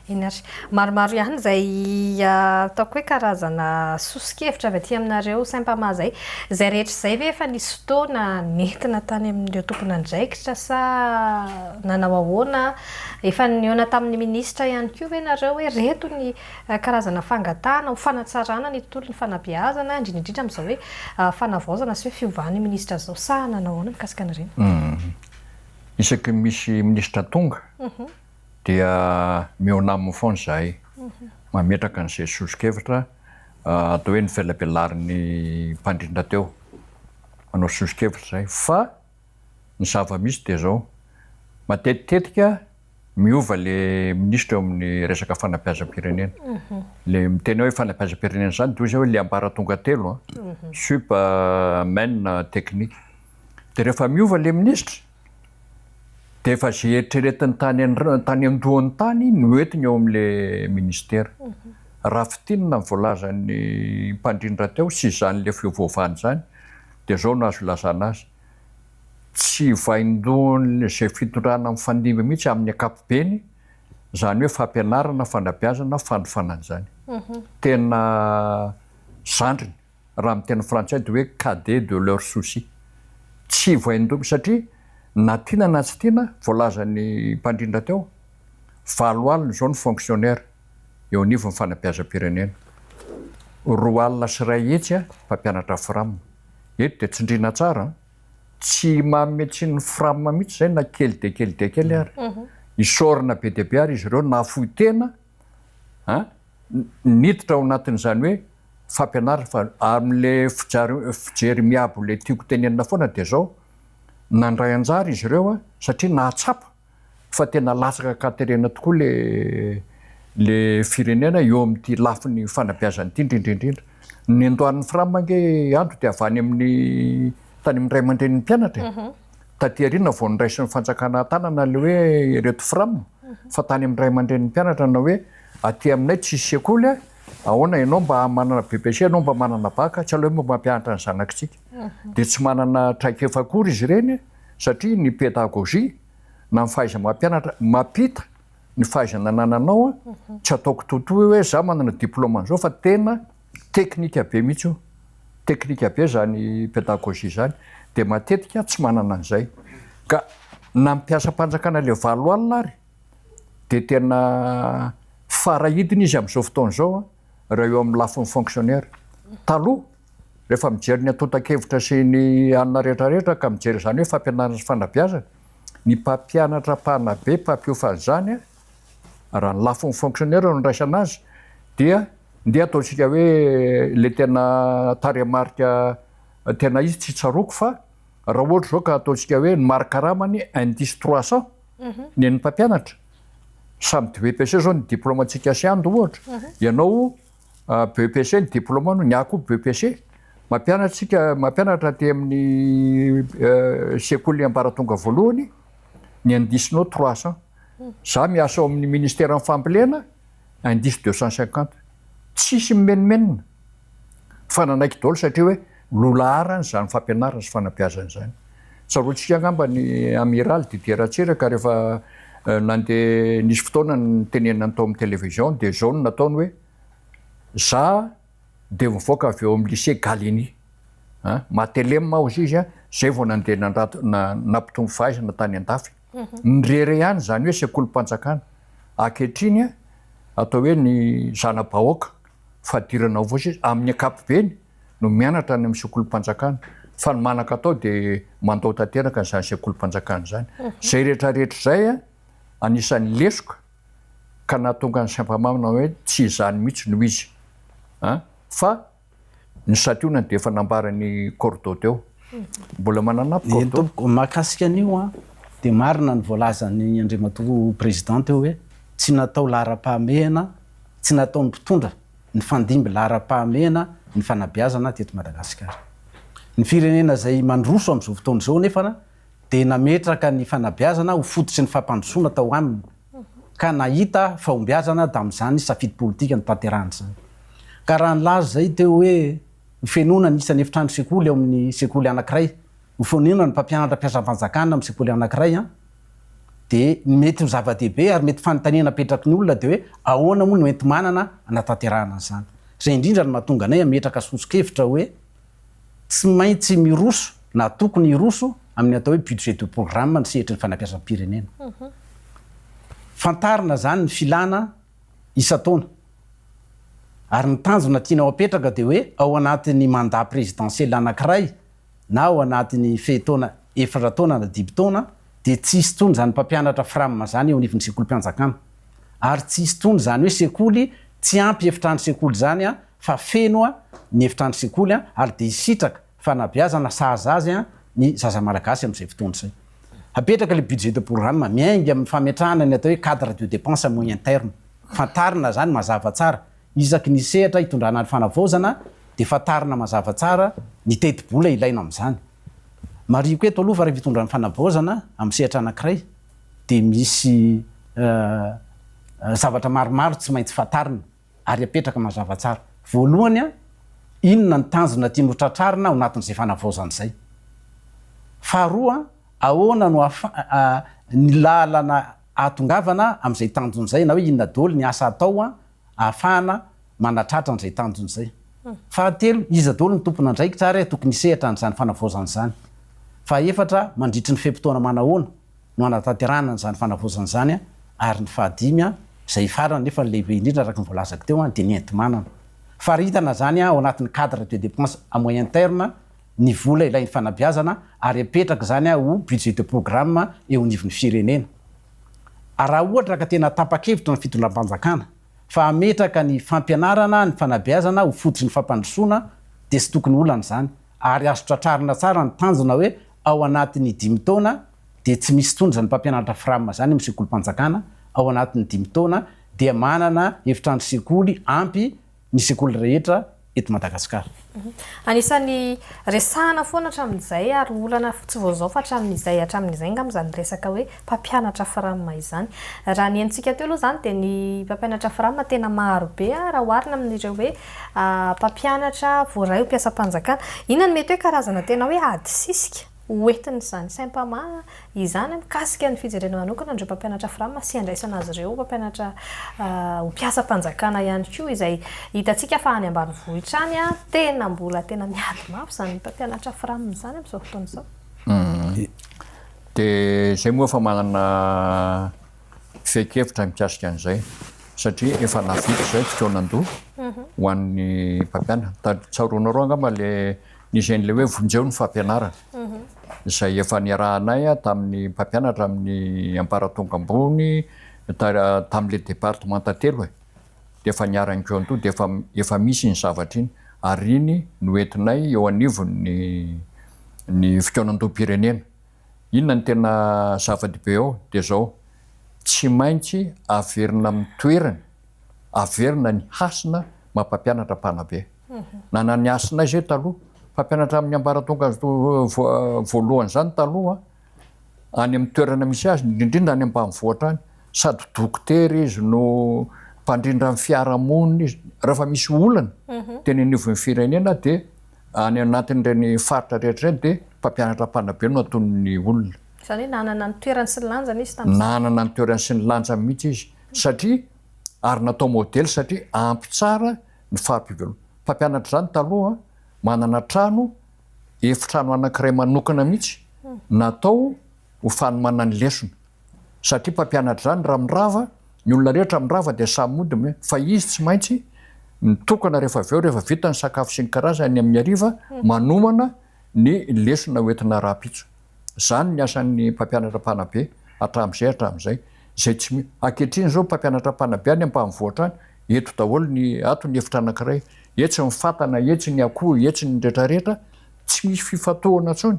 Eny ary. Maromaro ihany izay ataoko hoe karazana soso-kevitra avy aty aminareo Sempama izay. Izay rehetra izay ve efa nisy fotoana nentina tany amin'ireo tompon'andraikitra sa nanao ahoana? Efa nihaona tamin'ny minisitra ihany koa ve nareo hoe ireto ny karazana fangatahana ho fanatsarana ny tontolon'ny fanabeazana, indrindra indrindra amin'izao hoe fanavaozana sy hoe fiovan'ny minisitra izao sa nanao ahoana mikasika an'ireny? Isaky ny misy minisitra tonga dia mihaona aminy foana izahay, mametraka an'izay soso-kevitra atao hoe novelabelarin'ny mpandrindra teo, manao soso-kevitra izahay fa ny zava-misy dia izao, matetitetika miova le minisitra eo amin'ny resaka fanabeazam-pirenena. Le miteny hoe fanabeazam-pirenena izany dia hoy izy hoe le ambaratonga telo an, sup, men, technique. Dia rehefa miova le minisitra dia efa izay eritreretiny tany tany an-dohany tany no entiny eo amin'le ministera. Raha fintinina ny voalazan'ny mpandrindra teo sy izany le fiovaovana izany dia izao no azo ilazana azy, tsy vaindohan'izay fitondrana mifandimby mihitsy amin'ny ankapobeny izany hoe fampianarana, fanabeazana, fanofanana izany. Tena zandriny, raha amin'ny teny frantsay dia hoe cadet de leur souci. Tsy vaindoha satria na tiana na tsy tiana, voalazan'ny mpandrindra teo, 80 izao ny fonctionnaire eo anivon'ny fanabeazam-pirenena. 502 mpampianatra fram. Eto dia tsindriana tsara an! Tsy manome tsiny ny fram mihitsy izay na kely dia kely dia kely ary. Isaorana be dia be ary izy ireo nahafoy tena an, niditra ao anatin'izany hoe fampianarana fa amin'ilay fijery miabo ilay tiako tenenina foana dia izao, nandray anjara izy ireo an satria nahatsapa fa tena latsaka an-katerena tokoa le le firenena eo amin'ity lafiny fanabeazana ity indrindra indrindra. Ny nendoan'ny fram ange Andro dia avy any amin'ny tany amin'ny ray aman-drenin'ny mpianatra e. Taty aoriana vao noraisin'ny fanjakana an-tanana le hoe ireto fram fa tany amin'ny ray aman-drenin'ny mpianatra nanao hoe aty aminay tsisy sekoly a, ahoana ianao mba manana BEPC ianao mba manana bac tsy aleo mba mampianatra ny zanakitsika. Dia tsy manana traikefa akory izy ireny satria ny pédagogie na ny fahaiza-mampianatra mampita ny fahaizana anananao an, tsy ataoko toto hoe za manana diplôme an'izao fa tena teknika be mihitsy io, teknika be zany pédagogie zany, dia matetika tsy manana an'izay, ka na ny mpiasam-panjakana le 80 ary dia tena farahidiny izy amin'izao fotoana izao an, raha eo amin'ny lafiny fonctionnaire, taloha Rehefa mijery ny antontan-kevitra sy ny anona rehetrarehetra ka mijery izany hoe fampianarana sy fanabeazana, ny mpampianatra mpanabe mpampiofana izany, raha ny lafiny fonctionnaire no andraisana azy dia ndeha ataontsika hoe ilay tena tarehimarika tena izy tsy tsaroako fa raha ohatra izao ka ataontsika hoe ny mari-karamany indice 300 ny an'ny mpampianatra, samy BEPC izao ny diplaomantsika sy Ando ohatra, ianao BEPC ny diplôme ny ahy koa BEPC. Mampianatra tsika, mampianatra aty amin'ny sekoly ambaratonga voalohany ny indice-nao 300. Za miasa ao amin'ny ministeran'ny fambolena, indice 250. Tsisy mimenomenona fa nanaiky daholo satria hoe lohalaharana izany fampianarana sy fanabeazana izany. Tsaroantsika angamba ny Amiraly Didier Ratsiraka rehefa nandeha nisy fotoana nitenenany tao amin'ny télévision dia izao no nataony hoe za dia mivoaka avy eo amin'ny lycée Gallieni an, Matelem aho hozy izy an, zay vao nandeha nandrato nampitombo fahaizana tany andafy. Nirehareha ihany izany hoe sekolim-panjakana. Ankehitriny atao hoe ny zana-bahoaka fadirana ao fotsiny amin'ny ankapobeny no mianatra any amin'ny sekolim-panjakana fa ny manan-katao dia mandao tanteraka an'izany sekolim-panjakana izany. Izay rehetra rehetra izay anisan'ny lesoka ka nahatonga ny Sempama nanao hoe tsy izany mihitsy no izy an! fa ny santionany dia efa nambaran'i Cordo teo. Mbola manana ampy Eny Cordo? tompoko, mahakasika an'io an, dia marina ny voalazan'ny Andriamatoa Président teo hoe tsy natao laharam-pahamehana, tsy nataon'ny mpitondra nifandimby laharam-pahamehana ny fanabeazana teto Madagasikara. Ny firenena izay mandroso amin'izao fotoana izao anefa dia nametraka ny fanabeazana ho fototry ny fampandrosoana tao aminy ka nahita fahombiazana tamin'izany safidy politika notanterahana izany. Ka raha nilaza izay teo hoe ho fenoina ny isan'ny efitrano sekoly ao amin'ny sekoly anankiray, ho fenoina ny mpampianatra mpiasam-panjakana amin'ny sekoly anankiray an, dia ny mety ho zava-dehibe ary mety fanontaniana apetraky ny olona dia hoe ahoana moa no enti-manana hanatanterahana an'izany? Izay indrindra no mahatonga anay hametraka soso-kevitra hoe tsy maintsy miroso na tokony hiroso amin'ny atao hoe budget de programme ny sehatry ny fanabeazam-pirenena. Fantarina izany ny filana isan-taona ary ny tanjona tiana ho apetraka dia hoe ao anatin'ny mandat présidentiel anankiray na ao anatin'ny fe-taona efatra taona na dimy taona dia tsy hisy intsony izany mpampianatra fram izany eo anivon'ny sekolim-panjakana ary tsy hisy intsony izany hoe sekoly tsy ampy efitrano sekoly izany fa feno ny efitrano sekoly ary dia hisitraka fanabeazana sahaza azy ny zaza malagasy amin'izay fotoana izay. Apetraka ilay budget de programme miainga amin'ny fametrahana ny atao hoe cadre de dépense à moyen terme. Fantarina izany mazava tsara Isaky ny sehatra hitondrana ny fanavaozana dia fantarina mazava tsara ny tetibola ilaina amin'izany. Marihiko eto aloha fa rehefa hitondra ny fanavaozana amin'ny sehatra anankiray dia misy zavatra maromaro tsy maintsy fantarina ary apetraka mazava tsara. Voalohany, inona ny tanjona tiany ho tratrarina ao anatin'izay fanavaozana izay. Faharoa, ahoana no ny lalana ahatongavana amin'izay tanjona izay na hoe inona daholo ny asa atao ahafahana manatratra an'izay tanjona izay. Fahatelo, iza daholo ny tompon'andraikitra ary tokony hisehatra an'izany fanavaozana izany. Fahefatra, mandritry ny fe-potoana manahoana no hanatanterahana an'izany fanavaozana izany ary ny fahadimy, izay farany nefa ny lehibe indrindra araka ny voalazako teo dia ny enti-manana. Faritana izany ao anatin'ny cadre de dépense à moyen terme ny vola ilain'ny fanabeazana ary apetraka izany ho budget de programme eo anivon'ny firenena. Raha ohatra ka tena tapa-kevitra ny fitondram-panjakana fa hametraka ny fampianarana ny fanabeazana ho fototry ny fampandrosoana dia tsy tokony olana izany ary azo tratrarina tsara ny tanjona hoe ao anatin'ny dimy taona dia tsy misy intsony izany mpampianatra fram izany amin'ny sekolim-panjakana, ao anatin'ny dimy taona dia manana efitrano sekoly ampy ny sekoly rehetra eto Madagasikara. Anisan'ny resahana foana hatramin'izay ary olana tsy vao izao fa hatramin'izay hatramin'izay angamba izany resaka hoe mpampianatra fram izany. Raha ny henontsika teo aloha izany dia ny mpampianatra fram tena maro be raha oharina amin'ireo hoe mpampianatra voaray ho mpiasam-panjakana. Inona no mety hoe karazana tena hoe ady sisika ho entin'izany Sempama izany mikasika ny fijerena manokana an'ireo mpampianatra Fram sy handraisana azy ireo ho mpampianatra ho mpiasam-panjakana ihany koa izay hitantsika fa any ambanivohitra any tena mbola tena miady mafy izany mpampianatra Fram izany amin'izao fotoana izao. Dia izay moa efa manana fehin-kevitra mikasika an'izay satria efa nahavita izay fikaonandoha ho an'ny mpampianatra. Tsaroanareo angamba ilay nisy an'ilay hoe vonjeo ny fampianarana. izay efa niarahanay tamin'ny mpampianatra amin'ny ambaratonga ambony tamin'ilay departemanta telo e, dia efa niara-nikaon-doha dia efa efa misy iny zavatra iny ary iny no entinay eo anivon'ny ny fikaonandoham-pirenena. Inona no tena zava-dehibe ao dia izao, tsy maintsy averina amin'ny toerany, averina ny hasina maha mpampianatra mpanabe. Nanana ny hasinay izay taloha. Mpampianatra amin'ny ambaratonga voalohany izany taloha, any amin'ny toerana misy azy, indrindra any ambanivohitra any, sady dokotera izy no mpandrindra ny fiarahamonina izy. Rehefa misy olana teny anivon'ny firenena dia any anatin'ireny faritra rehetra ireny dia mpampianatra mpanabe no antonon'ny olona. Izany hoe nanana ny toerany sy ny lanjany izy tamin'izany. Nanana ny toerany sy ny lanjany mihitsy izy satria ary natao modely satria ampy tsara ny fari-pivelomana. Mpampianatra izany taloha manana trano, efitrano anankiray manokana mihitsy natao ho fanomanana ny lesona. Satria mpampianatra izany raha mirava, ny olona rehetra mirava dia samy mody me, fa izy tsy maintsy mitokana rehefa avy eo, rehefa vita ny sakafo sy ny karazany amin'ny hariva, manomana ny lesona hoentina rahampitso. Izany ny asan'ny mpampianatra mpanabe hatramin'izay hatramin'izay. Izay tsy mi-, ankehitriny izao mpampianatra mpanabe any ambanivohitra any, eto daholo ny, ato ny efitra anankiray, etsy ny fatana, etsy ny akoho, etsy ny retraretra, tsy misy fifantohana intsony.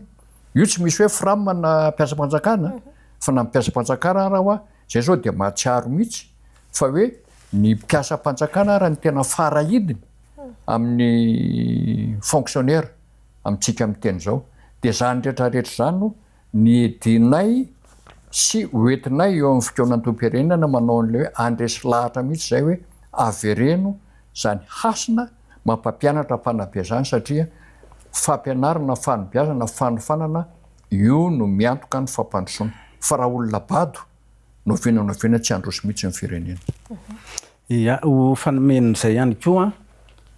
Io tsy misy hoe fram na mpiasam-panjakana, fa na mpiasam-panjakana ara hoa, izay izao dia mahatsiaro mihitsy fa hoe ny mpiasam-panjakana ara no tena farahidiny amin'ny fonctionnaire. amintsika miteny izao. Dia izany rehetra rehetra izany no niedinay sy hoentinay eo amin'ny fikaonandoham-pirenena manao an'ilay hoe handresy lahatra mihitsy izay hoe avereno izany hasina mampampianatra mpanabe izany satria fampianarana, fanobiazana, fanofanana io no miantoka ny fampandrosoana fa raha olona bado n'oviana n'oviana tsy handroso mihitsy ny firenena. Ia, ho fanomen'izay ihany koa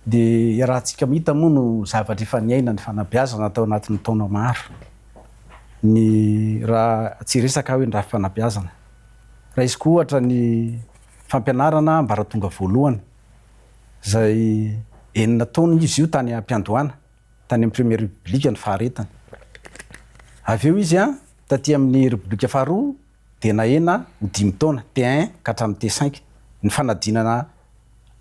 dia iarahantsika mahita moa no zavatra efa niainan'ny fanabeazana tao anatin'ny taona maro. Ny raha tsy hiresaka aho hoe ny rafi-panabeazana. Raisiko ohatra ny fampianarana ambaratonga voalohany izay enina taona izy io tany am-piandohana, tany amin'ny première république ny faharetany. Avy eo izy taty amin'ny repoblika faharoa dia nahena ho dimy taona, T1 ka hatramin'ny T5. Ny fanadinana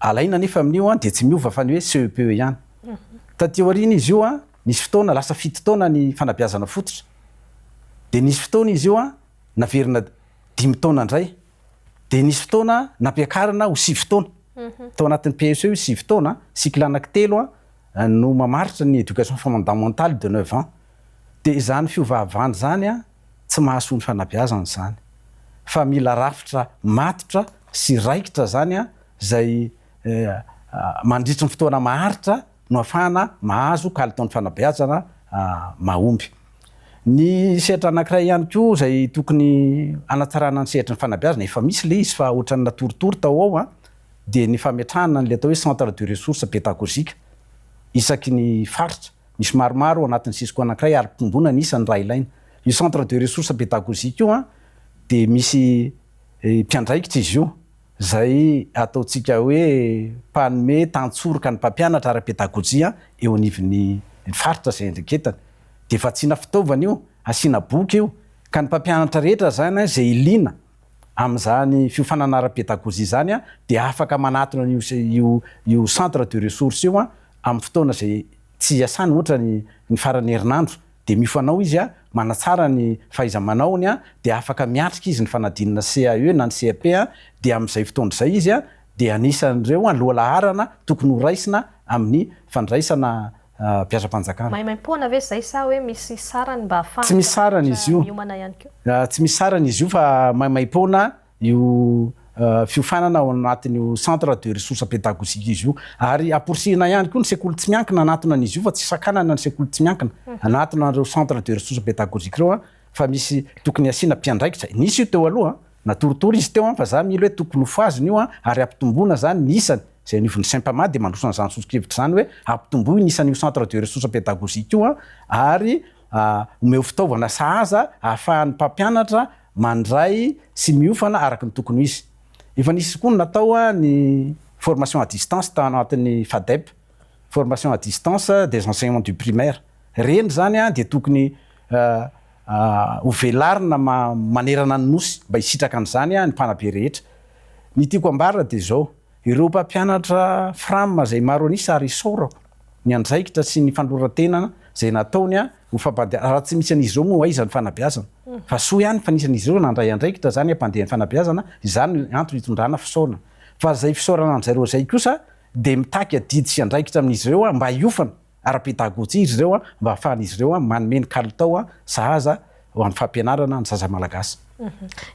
alaina anefa amin'io dia tsy miova fa ny hoe CEPE ihany. Taty aoriana izy io, nisy fotoana lasa fito taona ny fanabeazana fototra. Dia nisy fotoana izy io naverina dimy taona indray. Dia nisy fotoana nampiakarina ho sivy taona. Tao anatin'ny PSE io sivy taona, cycle anankitelo no mamaritra ny éducation fondamentale de neuf ans. Dia izany fiovaovana izany Tsy mahasoa ny fanabeazana izany fa mila rafitra matotra sy raikitra izany izay mandritry ny fotoana maharitra no ahafahana mahazo kalitaon'ny fanabeazana mahomby. Ny sehatra anankiray ihany koa izay tokony hanatsarana ny sehatry ny fanabeazana, efa misy ilay izy fa ohatran'ny natoritory tao ao dia ny fametrahana an'ilay atao hoe centre de ressources pédagogiques isaky ny faritra. Misy maromaro ao anatin'ny Cisco anankiray ary tomboina ny isany raha ilaina. Io centre de ressources pédagogiques io dia misy mpiandraikitra izy io izay ataontsika hoe mpanome tantsoroka ny mpampianatra ara-pedagojia eo anivon'ny faritra izay iandraiketany. Dia vatsiana fitaovana io, asiana boky io, ka ny mpampianatra rehetra izany izay liana amin'izany fiofanana ara-pedagojia izany dia afaka manatona an'io io centre de ressources io amin'ny fotoana izay tsy iasany ohatra ny ny faran'ny herinandro dia miofana ao izy manatsara ny fahaiza-manaony dia afaka miatrika izy ny fanadinana CAE na ny CAP dia amin'izay fotoana izay izy dia anisan'ireo lohalaharana tokony ho raisina amin'ny fandraisana mpiasam-panjakana. Maimaimpoana ve izay sa hoe misy sarany mba Tsy ahafahan'ny misy sarany izy mpampianatra io. miomana ihany koa? Tsy misy sarany izy io fa maimaimpoana io fiofanana ao anatin'io centre de ressources pédagogiques izy io ary amporisihina ihany koa ny sekoly tsy miankina hanatona an'izy io fa tsy sakanana ny sekoly tsy miankina hanatona an'ireo centre de ressources pédagogiques ireo fa misy tokony hasiana mpiandraikitra, nisy io teo aloha, natoritory izy teo fa za mila hoe tokony ho fohazina io ary ampitomboina zany ny isany, izay anivon'ny Sempama dia mandroso an'izany soso-kevitra izany hoe ampitomboy ny isan'io centre de ressources pédagogiques io ary omeo fitaovana sahaza ahafahan'ny mpampianatra mandray sy miofana araka ny tokony ho izy. Efa nisy koa ny natao ny formation à distance tao anatin'ny FADEP, formation à distance des enseignants du primaire. Ireny izany dia tokony ho velarina manerana ny Nosy mba hisitraka an'izany ny mpanabe rehetra. Ny tiako ambara dia izao, Ireo mpampianatra Fram izay maro an'isa ary isaorako ny andraikitra sy ny fanoloran-tena izay nataony ho fampande raha tsy misy an'izy ireo moa aiza ny fanabeazana? Fa soa ihany fa nisy an'izy ireo nandray andraikitra izany hampandeha ny fanabeazana, izany no antony hitondrana fisaorana. Fa izay fisaorana an-dry zareo izay kosa dia mitaky adidy sy andraikitra amin'izy ireo mba hiofana ara-pedagojia izy ireo mba hahafahan'izy ireo manome ny kalitao sahaza ho an'ny fampianarana ny zaza malagasy.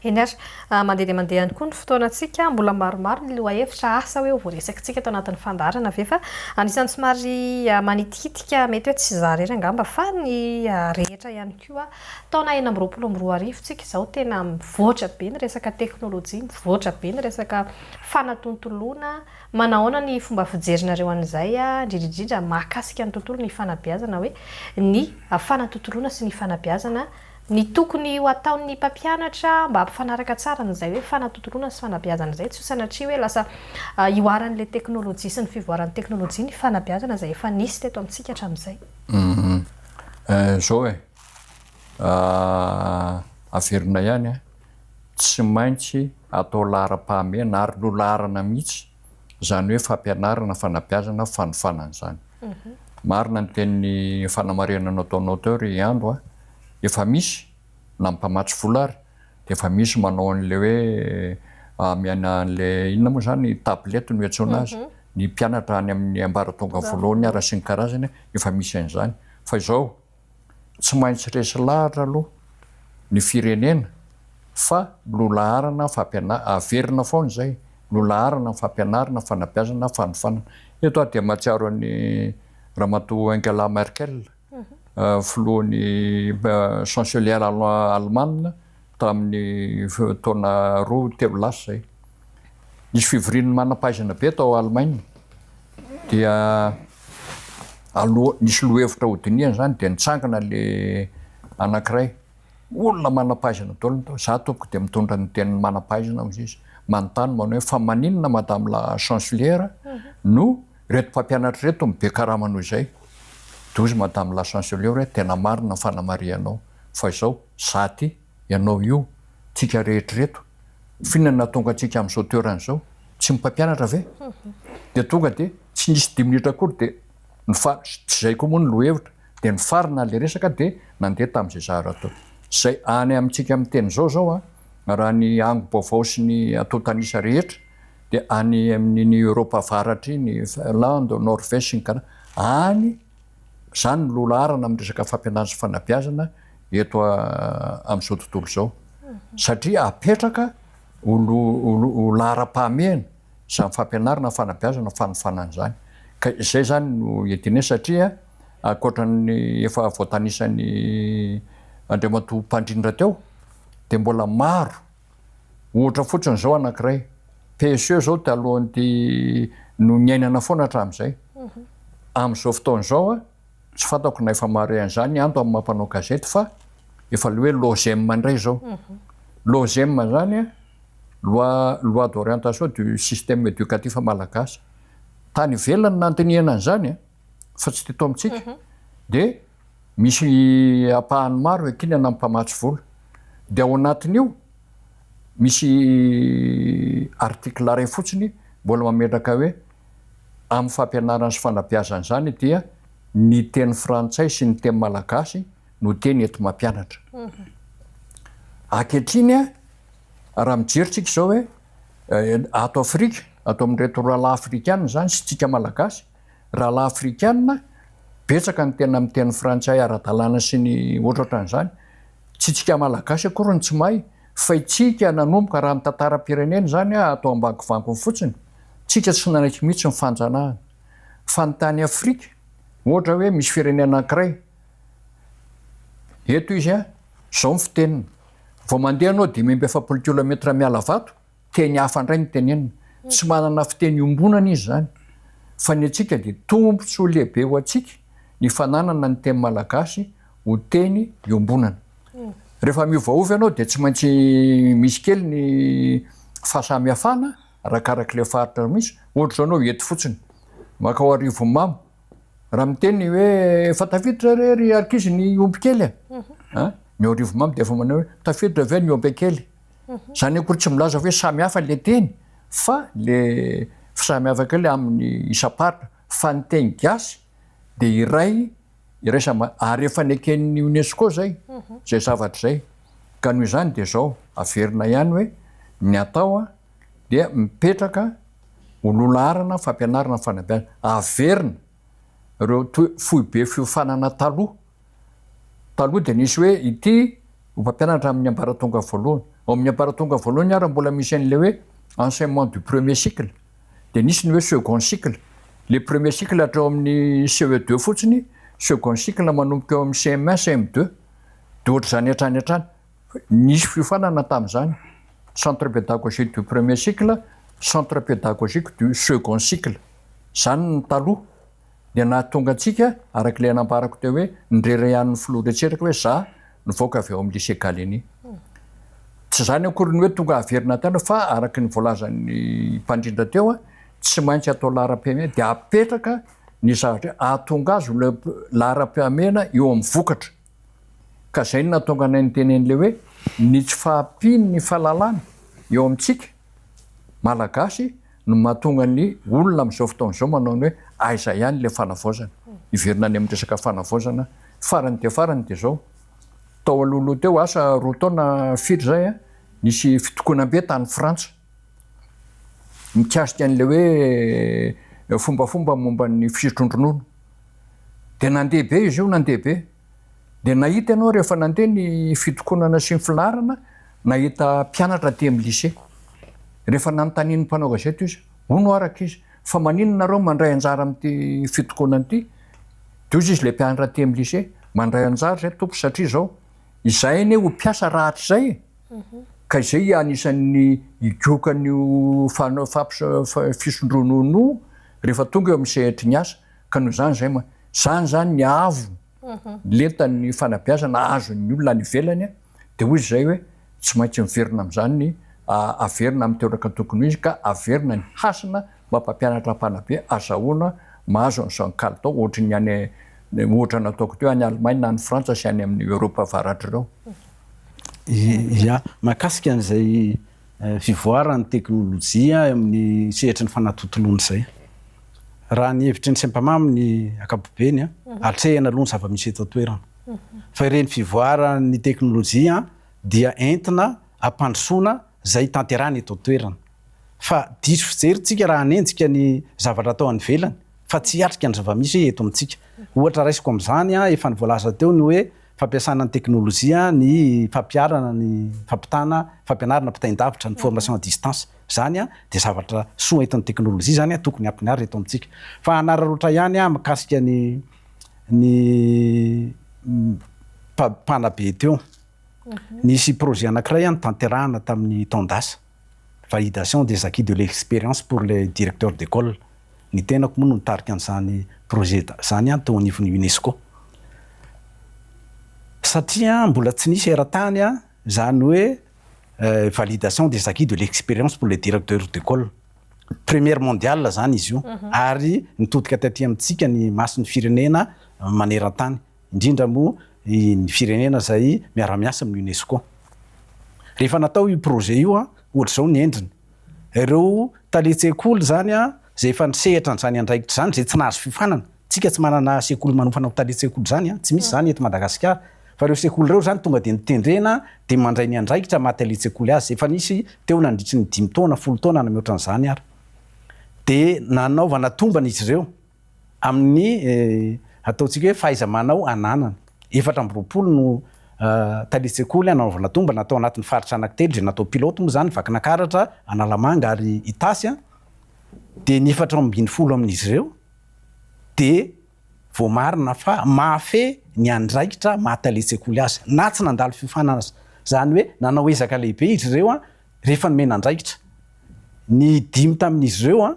Eny ary, mandeha dia mandeha ihany koa ny fotoanantsika, mbola maromaro ny lohahevitra, asa hoe ho voaresakitsika ato anatin'ny fandaharana ve fa anisan'ny somary manitikitika mety hoe tsy izaho irery angamba fa ny rehetra ihany koa, taona 2026 tsika izao tena mivoatra be ny resaka teknolojia, mivoatra be ny resaka fanatontoloana, Manahoana ny fomba fijerinareo an'izay, indrindra indrindra mahakasika ny tontolo ny fanabeazana hoe ny fanatontoloana sy ny fanabeazana, ny tokony ho ataon'ny mpampianatra mba hampifanaraka tsara an'izay hoe fanatontoloana sy fanabeazana izay, tsy ho sanatria hoe lasa ihoaran'ilay teknolojia sy ny fivoaran'ny teknolojia ny fanabeazana izay efa nisy teto amintsika hatramin'izay. Izao e, averina ihany an, tsy maintsy atao laharam-pahamehana ary lolaharana mihitsy izany hoe fampianarana, fanabeazana, fanofanana izany. Marina ny tenin'ny fanamarihana nataonao teo ry Andro a, efa misy na ny mpamatsy vola ary dia efa misy manao an'ilay hoe amiana an'ilay inona moa izany tablette no iantsoana azy, ny mpianatra any amin'ny ambaratonga voalohany ara sy ny karazany efa misy an'izany. Fa izao, tsy maintsy resy lahatra aloha ny firenena fa lohalaharana fampiana, averina foana izay, lohalaharana ny fampianarana, fanabeazana, fanofanana. Eto aho dia mahatsiaro an'i Ramatoa Angela Merkel, filohan'ny chancelière alemana tamin'ny taona roa telo lasa izay. Nisy fivorian'ny manam-pahaizana be tao Allemagne dia aloha nisy lohahevitra hodinihana izany dia nitsangana le anankiray, olona manam-pahaizana daholo ny tao, za tompoko dia mitondra ny tenin'ny manam-pahaizana hozy izy, manontany manao hoe fa maninona madame la chancelière no ireto mpampianatra ireto no be karama noho izay? Dia hozy madame la chancelière hoe tena marina ny fanamarihanao fa izao za ty, ianao io, tsika rehetra ireto, f'inona no nahatonga antsika amin'izao toerana izao? Tsy ny mpampianatra ve? Dia tonga dia tsy nisy dimy minitra akory dia nifa, tsy izay koa moa ny lohahevitra, dia nifarana ilay resaka dia nandeha tamin'izay zahara tao. Izay any amintsika miteny izao izao an, raha ny angom-baovao sy ny antontan'isa rehetra dia any amin'iny Eoropa avaratra iny, Finlande, Norvège sy ny karazany, any izany no lohalaharana amin'ny resaka fampianarana sy fanabeazana eto amin'izao tontolo izao satria apetraka ho ho laharam-pahamehana izany fampianarana, fanabeazana, fanofanana izany. Ka izay izany no iadiana satria ankoatra ny efa voatanisan'i Andriamatoa Mpandrindra teo dia mbola maro, ohatra fotsiny izao anankiray, PSE izao talohan'ity no niainana foana hatramin'izay, amin'izao fotoana izao Tsy fantako na efa mahare an'izany Ando amin'ny maha mpanao gazety fa efa le hoe LOGEM indray izao. LOGEM izany loi loi d'orientation du système éducatif malagasy. Tany ivelany nandinihana an'izany fa tsy teto amintsika. Dia misy ampahany maro iankinana amin'ny mpamatsy vola. Dia ao anatin'io misy article iray fotsiny mbola mametraka hoe Amin'ny fampianarana sy fanabeazana izany dia ny teny frantsay sy ny teny malagasy no teny enti-mampianatra. Ankehitriny, raha mijery tsika izao hoe ato Afrika, ato amin'ireto rahalahy afrikana izany sy tsika malagasy, rahalahy afrikana betsaka ny tena miteny frantsay ara-dalàna sy ny ohatrohatran'izany. Tsy tsika malagasy akory no tsy mahay fa itsika nanomboka raha ny tantaram-pirenena izany atao ambangovangony fotsiny, tsika tsy nanaiky mihitsy ny fanjanahana. Fa ny tany Afrika, ohatra hoe misy firenena anankiray, eto izy an, izao ny fiteniny, vao mandeha ianao 45 kilometre miala vato, Teny hafa indray no tenenina. Tsy manana fiteny iombonana izy izany. Fa ny antsika dia tombontsoa lehibe ho antsika ny fananana ny teny malagasy ho teny iombonana. Rehefa miovaova ianao dia tsy maintsy misy kely ny fahasamihafana arakarak'ilay faritra misy. Ohatra izao ianao eto fotsiny, mankao Arivonimamo, raha miteny hoe efa tafiditra re ry ankizy ny omby kely a! Ny ao Arivonimamo dia efa manao hoe tafiditra ve ny omby kely? Zany akory tsy milaza hoe samy hafa le teny fa le samy hafa kely amin'ny isam-paritra fa ny teny gasy de iray iraisam ary efa neken'ny UNESCO zay zay zavatra zay ka noho izany de zao averina ihany hoe ny atao dia mipetraka ho lohalaharana fampianarana fanabeazana averina ireo toe foibe fiofanana taloha Taloha dia nisy hoe ity ho mpampianatra amin'ny ambaratonga voalohany. Ao amin'ny ambaratonga voalohany ary mbola misy an'ilay hoe enseignement du premier cycle. Dia nisy ny hoe second cycle. Le premier cycle hatreo amin'ny CE2 fotsiny, second cycle manomboka eo amin'ny CM1, CM2. Dia ohatr'izany hatrany hatrany. Nisy fiofanana tamin'izany, centre pédagogique du premier cycle, centre pédagogique du second cycle. Izany ny taloha. Dia nahatonga antsika, araka ilay nambarako teo hoe, nireharehan'ny filoha Ratsiraka hoe za nivoaka avy ao amin'ny lycée Gallieni. Tsy izany akory ny hoe tonga haverina tany fa araka ny voalazan'ny mpandrindra teo, tsy maintsy atao laharam-pihamehana dia apetraka ny zavatra hahatonga azy ho laharam-pihamehana eo amin'ny vokatra. Ka izay no nahatonga anay niteny an'ilay hoe ny tsy fahampian'ny fahalalana eo amintsika Malagasy no mahatonga ny olona amin'izao fotoana izao manao ny hoe aiza ihany ilay fanavaozana. Hiverina any amin'ny resaka fanavaozana farany dia farany dia izao, tao alohaloha teo, asa roa taona firy izay, nisy fitokonam-be tany Frantsa mikasika an'ilay hoe fombafomba momba ny fisotroan-dronono. Dia nandeha be izy io, nandeha be. Dia nahita ianao rehefa nandeha ny fitokonana sy ny filaharana, nahita mpianatra aty amin'ny lycée. Rehefa nanontanian'ny mpanao gazety izy, hono hoa rankizy, fa maninona nareo mandray anjara amin'ity fitokonana ity? Dia hozy izy ilay mpianatra aty amin'ny lycée, mandray anjara izay tompoko satria izao, izahay anie ho mpiasa rahatrizay e! Ka izay anisan'ny higoka an'io fisondronono io rehefa tonga eo amin'ny sehatry ny asa. Ka noho izany izay ma, izany izany ny avo lentan'ny fanabeazana azon'ny olona any ivelany dia hoy izy izay hoe tsy maintsy miverina amin'izany ny averina amin'ny toeraka tokony ho izy ka averina ny hasina mba mpampianatra mpanabe azahoana mahazo an'izany kalitao ohatry ny any ohatra nataoko teo any Allemagne any Frantsa sy any amin'ny Eoropa avaratra ireo. Ya, mahakasika an'izay fivoaran'ny teknolojia amin'ny sehatry ny fanatontoloana izay. Raha ny hevitry ny Sempama amin'ny ankapobeny, atrehina aloha ny zava-misy eto an-toerana. Fa ireny fivoaran'ny teknolojia dia entina hampandrosoana izay tanterahina eto an-toerana. Fa diso fijery tsika raha hanenjika ny zavatra atao any ivelany fa tsy hiatrika ny zava-misy eto amintsika. Ohatra raisiko amin'izany, efa voalaza teo ny hoe fampiasana ny teknolojia, ny fampiharana ny fampitana fampianarana ampitain-davitra, ny formation à distance. Izany dia zavatra soa entin'ny teknolojia izany tokony hampianarina eto amintsika. Fa hanararaotra ihany aho mikasika ny ny mpanabe teo. Nisy projet anankiray notanterahana tamin'ny taon-dasa. Validation des acquis de l'expérience pour les directeurs d'école. Ny tenako moa no nitarika an'izany projet izany teo anivon'ny Unesco. Satria mbola tsy nisy eran-tany izany hoe validation des acquis de l'expérience pour les directeurs d'école. Première mondiale izany izy io ary nitodika taty amintsika ny mason'ny firenena maneran-tany. indrindra moa ny firenena izay miara-miasa amin'ny Unesco. Rehefa natao io projet io, ohatr'izao ny endriny. Ireo talen-tsekoly izany izay efa nisehatra an'izany andraikitra izany, izay tsy nahazo fiofanana, tsika tsy manana sekoly manofana ho talen-tsekoly izany, tsy misy izany eto Madagasikara, fa ireo sekoly ireo izany tonga dia notendrena dia mandray ny andraikitra maha talen-tsekoly azy, efa nisy teo nandritry ny dimy taona, folo taona na mihoatra an'izany ary. Dia nanaovana tombana izy ireo. Amin'ny ataontsika hoe fahaiza-manao ananany. 24 no talen-tsekoly nanaovana tombana tao anatin'ny faritra anankitelo izay natao pilote moa izany, Vakinankaratra, Analamanga ary Itasy, dia ny 14 amin'izy ireo dia voamarina fa mahafehy ny andraikitra maha talen-tsekoly azy na tsy nandalo fiofanana aza. Izany hoe nanao ezaka lehibe izy ireo rehefa nomena andraikitra. Ny dimy tamin'izy ireo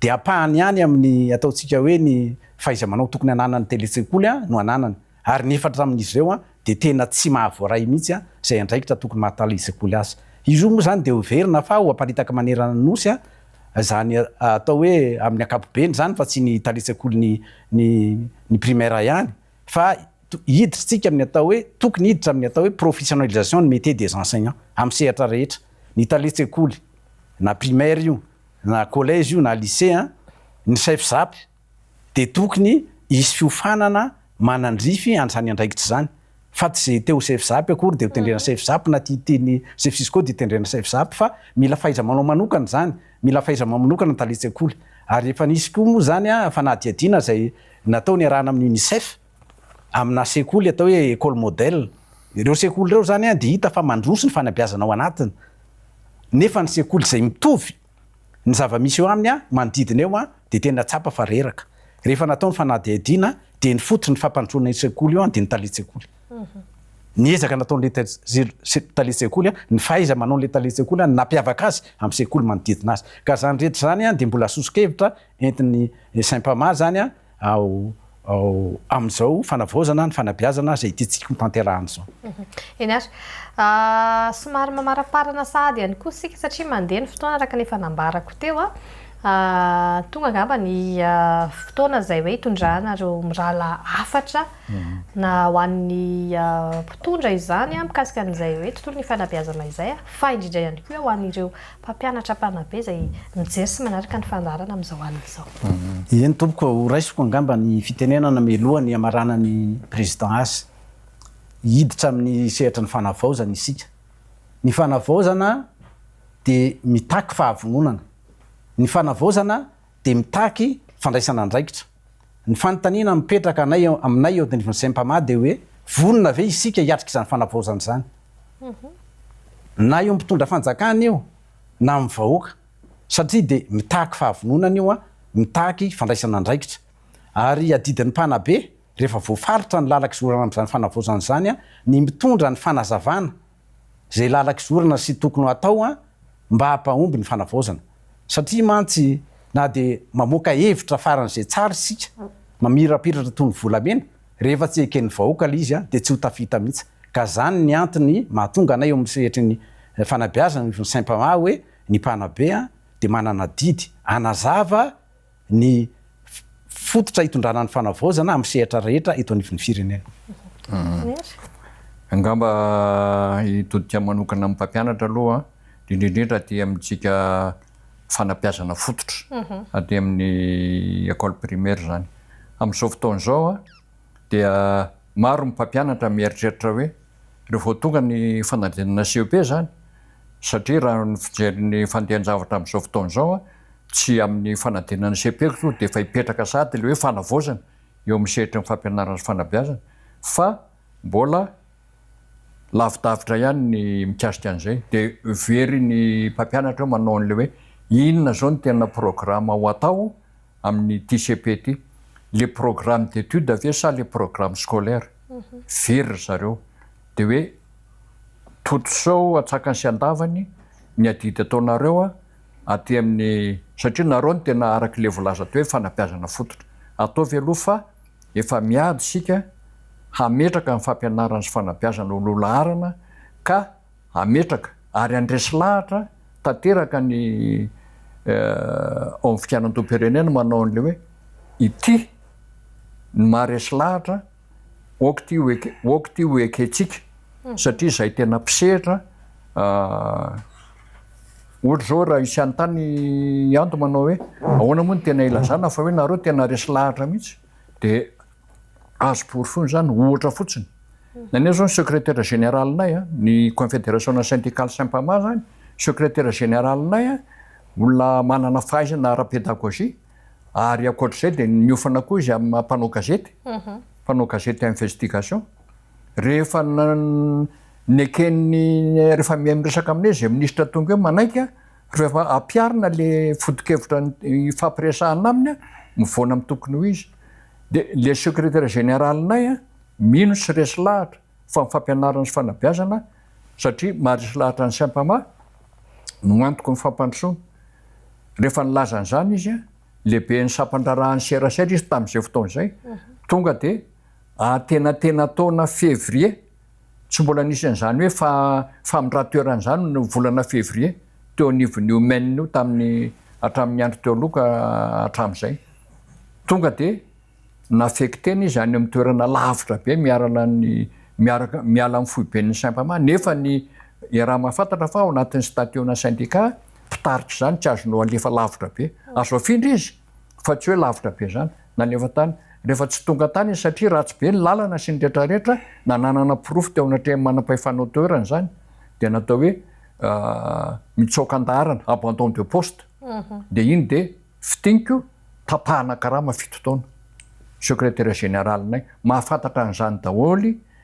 dia ampahany ihany amin'ny ataontsika hoe ny fahaiza-manao tokony hananan'ny tele-tsekoly no ananany, ary ny efatra amin'izy ireo dia tena tsy mahavoaray mihitsy izay andraikitra tokony maha tale-tsekoly azy. Izy io moa izany dia heverina fa ho aparitaka manerana ny Nosy izany atao hoe amin'ny ankapobeny izany fa tsy ny tale-tsekoly ny ny ny primaire ihany fa hiditra isika amin'ny atao hoe tokony hiditra amin'ny atao hoe professionnalisation ny métier des enseignants amin'ny sehatra rehetra, ny tale-tsekoly na primaire io na collège io na lycée an, ny chef zap dia tokony hisy fiofanana manandrify an'izany andraikitra izany fa tsy izay te ho chef zap akory dia ho tendrena chef zap na tia teny chef cisco dia tendrena chef zap fa mila fahaiza-manao manokana izany, mila fahaiza-manao manokana ny talen-tsekoly ary efa nisy koa moa izany an fanadihadiana izay natao niarahana amin'ny unicef amina sekoly atao hoe école modèle, ireo sekoly ireo izany an dia hita fa mandroso ny fanabeazana ao anatiny Nefa ny sekoly izay mitovy ny zava-misy eo aminy manodidina eo dia tena tsapa fa reraka. Rehefa natao ny fanadihadiana dia ny fototry ny fampandrosoana io sekoly io dia ny talen-tsekoly. Ny ezaka nataon'ilay talen-tsekoly, ny fahaiza-manaon'ilay talen-tsekoly no nampiavaka azy amin'ny sekoly manodidina azy. Ka izany rehetra izany dia mbola soso-kevitra entin'ny Sempama izany ao amin'izao fanavaozana ny fanabeazana izay tiantsika ho tanterahana izao. Eny ary. Somary mamaraparana sahady ihany koa isika satria mandeha ny fotoana araka ny efa nambarako teo. Tonga angamba ny fotoana izay hoe hitondranareo mirahalahy hafatra na ho an'ny mpitondra izany mikasika an'izay hoe tontolon'ny fanabeazana izay fa indrindra ihany koa ho an'ireo Mpampianatra mpanabe izay mijery sy manaraka ny fandaharana amin'izao alina izao. Eny tompoko, ho raisiko angamba ny fitenenana mialoha ny hamaranan'ny Président azy. Hiditra amin'ny sehatry ny fanavaozana isika. Ny fanavaozana dia mitaky fahavononana. Ny fanavaozana dia mitaky fandraisana andraikitra. Ny fanontaniana mipetraka anay aminay eo anivon'ny Sempama dia hoe vonona ve isika hiatrika izany fanavaozana izany? Na eo mpitondra fanjakana io na amin'ny vahoaka satria dia mitaky fahavononana io, mitaky fandraisana andraikitra. Ary adidin'ny mpanabe rehefa voafaritra ny lalan-kizorana amin'izany fanavaozana izany ny mitondra ny fanazavana izay lalan-kizorana sy tokony ho atao mba hampahomby ny fanavaozana. Satria mantsy na dia mamoaka hevitra faran'izay tsara isika, mamirapiratra toy ny volamena, rehefa tsy eken'ny vahoaka ilay izy dia tsy ho tafita mihitsy. Ka izany ny antony mahatonga anay eo amin'ny sehatry ny fanabeazana anivon'ny Sempama hoe ny mpanabe dia manana adidy hanazava ny fototra hitondrana ny fanavaozana amin'ny sehatra rehetra eto anivon'ny firenena. Angamba hitodika manokana amin'ny mpampianatra aloha, indrindra indrindra aty amintsika fanabeazana fototra, aty amin'ny école primaire izany. Amin'izao fotoana izao dia maro ny mpampianatra mieritreritra hoe rehefa ho tonga ny fanadinana CEP izany, satria raha ny fijery ny fandehan-javatra amin'izao fotoana izao, tsy amin'ny fanadinana cepe aloha dia efa hipetraka sahady ilay hoe fanavaozana eo amin'ny sehatry ny fampianarana sy fanabeazana fa mbola lavidavitra ihany ny mikasika an'izay dia very ny mpampianatra eo manao an'ilay hoe inona izao no tena programa ho atao amin'ity cepe ity, le programme d'étude ve sa le programme scolaire? Very ry zareo dia hoe totosao antsakany sy andavany ny adidy ataonareo a! aty amin'ny, satria nareo no tena araka ilay voalaza teo hoe fanabeazana fototra. Ataovy aloha fa efa miady isika hametraka ny fampianarana sy fanabeazana ho lohalaharana ka hametraka ary handresy lahatra tanteraka ny ao amin'ny fikanantoam-pirenena manao an'ilay hoe ity ny maharesy lahatra Ok ty ho eke ok ty ho ekentsika satria izay tena mpisehatra ohatra zao raha hisy hanontany i Ando manao hoe ahoana moa no tena ilazana fa hoe nareo tena resy lahatra mihitsy de azo porofoina izany ohatra fotsiny ny anay zao ny secrétaire général-nay a ny confédération syndicale Sempama zany secrétaire général-nay a olona manana fahaizana ara-pédagogie Ary ankoatr'izay dia niofana koa izy amin'ny maha mpanao gazety, mpanao gazety investigation. Rehefa neken'ny, rehefa miresaka aminay izay minisitra tonga eo manaiky, rehefa ampiharina le foto-kevitra ifampiresahana aminy, mivoana amin'ny tokony ho izy. Dia le secrétaire général-nay mino sy resy lahatra fa ny fampianarana sy fanabeazana satria maharesy lahatra ny Sempama no antoky ny fampandrosoana. Rehefa nilaza an'izany izy, lehiben'ny sampan-draharahan'ny serasera izy tamin'izay fotoana izay, tonga dia antenatenan-taona février, tsy mbola nisy an'izany hoe famindran-toerana izany ny volana février teo anivon'io MEN io tamin'ny hatramin'ny andro teo aloha ka hatramin'izay. Tonga dia Nafectena izy any amin'ny toerana lavitra be miarana ny miaraka miala amin'ny foiben'ny Sempama nefa ny iaraha-mahafantatra fa ao anatin'ny statut-na syndicat mpitarika izany tsy azonao alefa lavitra be. Azo afindra izy fa tsy hoe lavitra be izany. Nalefa tany. Rehefa tsy tonga tany izy satria ratsy be ny lalana sy ny retraretra, nananana porofo teo anatrehan'ny manam-pahefana ao toerana izany dia natao hoe mitsoaka an-daharana, abandon de poste. Dia iny dia Fintiniko, tapahana karama fito taona. Secrétaire général-nay. Mahafantatra an'izany daholo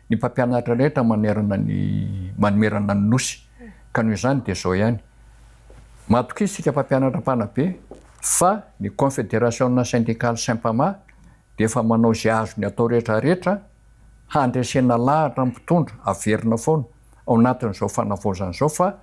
ny mpampianatra rehetra manerana ny manerana ny Nosy. Ka noho izany dia izao ihany. Matokia isika mpampianatra mpanabe fa ny Confédération syndicale Sempama dia efa manao izay azony atao rehetra rehetra handresena lahatra ny mpitondra averina foana ao anatin'izao fanavaozana izao fa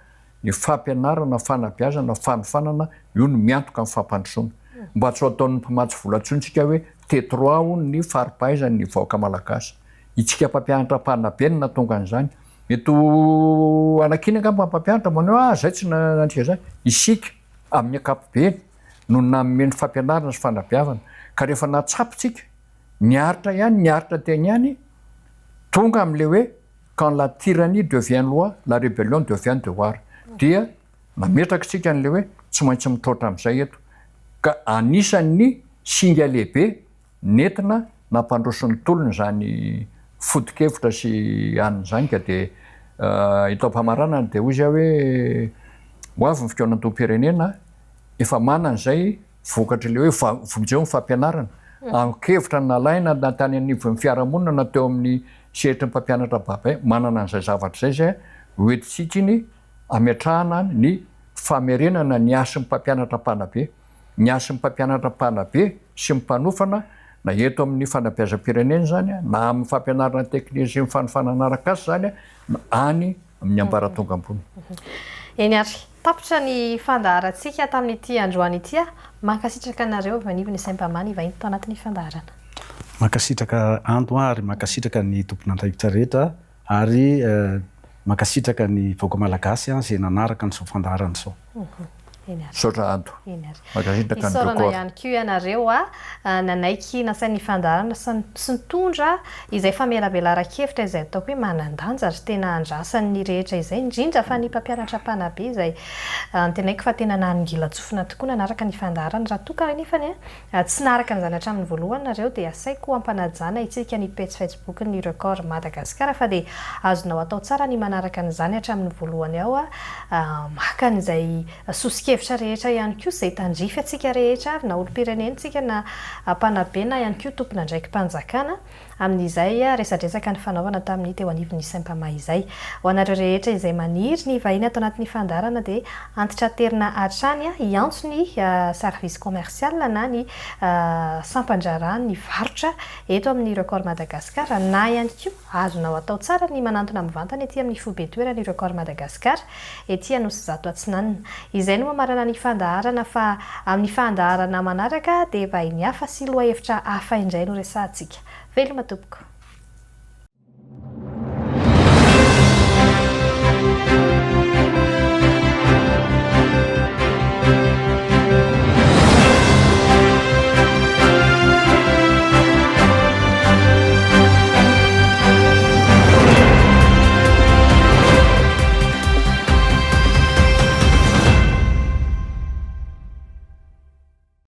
Ny fampianarana, fanabeazana, fanofanana, io no miantoka ny fampandrosoana. Mba tsy ho ataon'ny mpamatsy vola intsony tsika hoe T-trois hono ny fari-pahaizan'ny vahoaka malagasy. Itsika mpampianatra mpanabe no nahatonga an'izany. Mety ho anakiana angamba ny mpampianatra manao hoe ah zay tsy nandrika izany. Isika amin'ny ankapobeny no nanome ny fampianarana sy fanabeavana. Ka rehefa nahatsapa tsika, niaritra ihany, niaritra teny ihany, tonga amin'ilay hoe Quand la tyrannie devient loi, la rebellion devient devoir. Dia nametraka isika an'ilay hoe tsy maintsy mitroatra amin'izay eto. Ka anisan'ny singa lehibe nentina nampandroso ny tolona izany foto-kevitra sy anona izany ka dia eto am-pamaranana dia hoy izy aho hoe ho avy ny fikaonandoham-pirenena, efa manana izay vokatr'ilay hoe vonjeo ny fampianarana. Angon-kevitra nalaina na tany anivon'ny fiarahamonina na teo amin'ny sehatry ny mpampianatra babay, manana an'izay zavatra izay izay hoentintsika iny hametrahana ny famerenana ny hasin'ny mpampianatra mpanabe. Ny hasin'ny mpampianatra mpanabe sy ny mpanofana na eto amin'ny fanabeazam-pirenena izany na amin'ny fampianarana teknika sy ny fanofanana arak'asa izany na any amin'ny ambaratonga ambony. Eny ary, tapitra ny fandaharantsika tamin'ity androany ity. Mankasitraka anareo avy anivon'ny Sempama nivahiny tao anatin'ny fandaharana. Mankasitraka Ando ary mankasitraka ny tompon'andraikitra rehetra ary mankasitraka ny vahoaka malagasy izay nanaraka an'izao fandaharana izao. Misaotra Ando. Mankasitraka ny Isaorana Record. ihany koa ianareo nanaiky nasain'ny fandaharana sy nitondra izay famelabelaran-kevitra izay ataoko hoe manan-danja ary tena andrasan'ny rehetra izay, indrindra fa ny mpampianatra mpanabe izay antenaiko fa tena nanongilan-tsofina tokoa nanaraka ny fandaharana. Raha toa ka nefany tsy naharaka an'izany hatramin'ny voalohany nareo dia asaiko hampanajana hitsirika ny pejy Facebook ny Record Madagascar fa dia azonao atao tsara ny manaraka an'izany hatramin'ny voalohany ao maka an'izay soso-kevitra rehetra ihany koa izay tandrify antsika rehetra avy na olom-pirenena isika na mpanabe na ihany koa tompon'andraiki-panjakana. Amin'izay resadresaka nifanaovana tamin'ny teo anivon'ny Sempama izay. Ho anareo rehetra izay maniry ny hivahiny ato anatin'ny fandaharana dia antitraterina hatrany hiantso ny service commercial na ny sampan-draharahan'ny varotra eto amin'ny Record Madagascar na ihany koa azonao atao tsara ny manantona mivantana ety amin'ny foibe toeran'ny Record Madagascar ety Anosizato Atsinanana. Izay no mamarana ny fandaharana fa amin'ny fandaharana manaraka dia vahiny hafa sy lohahevitra hafa indray no resahantsika. Veloma tompoko.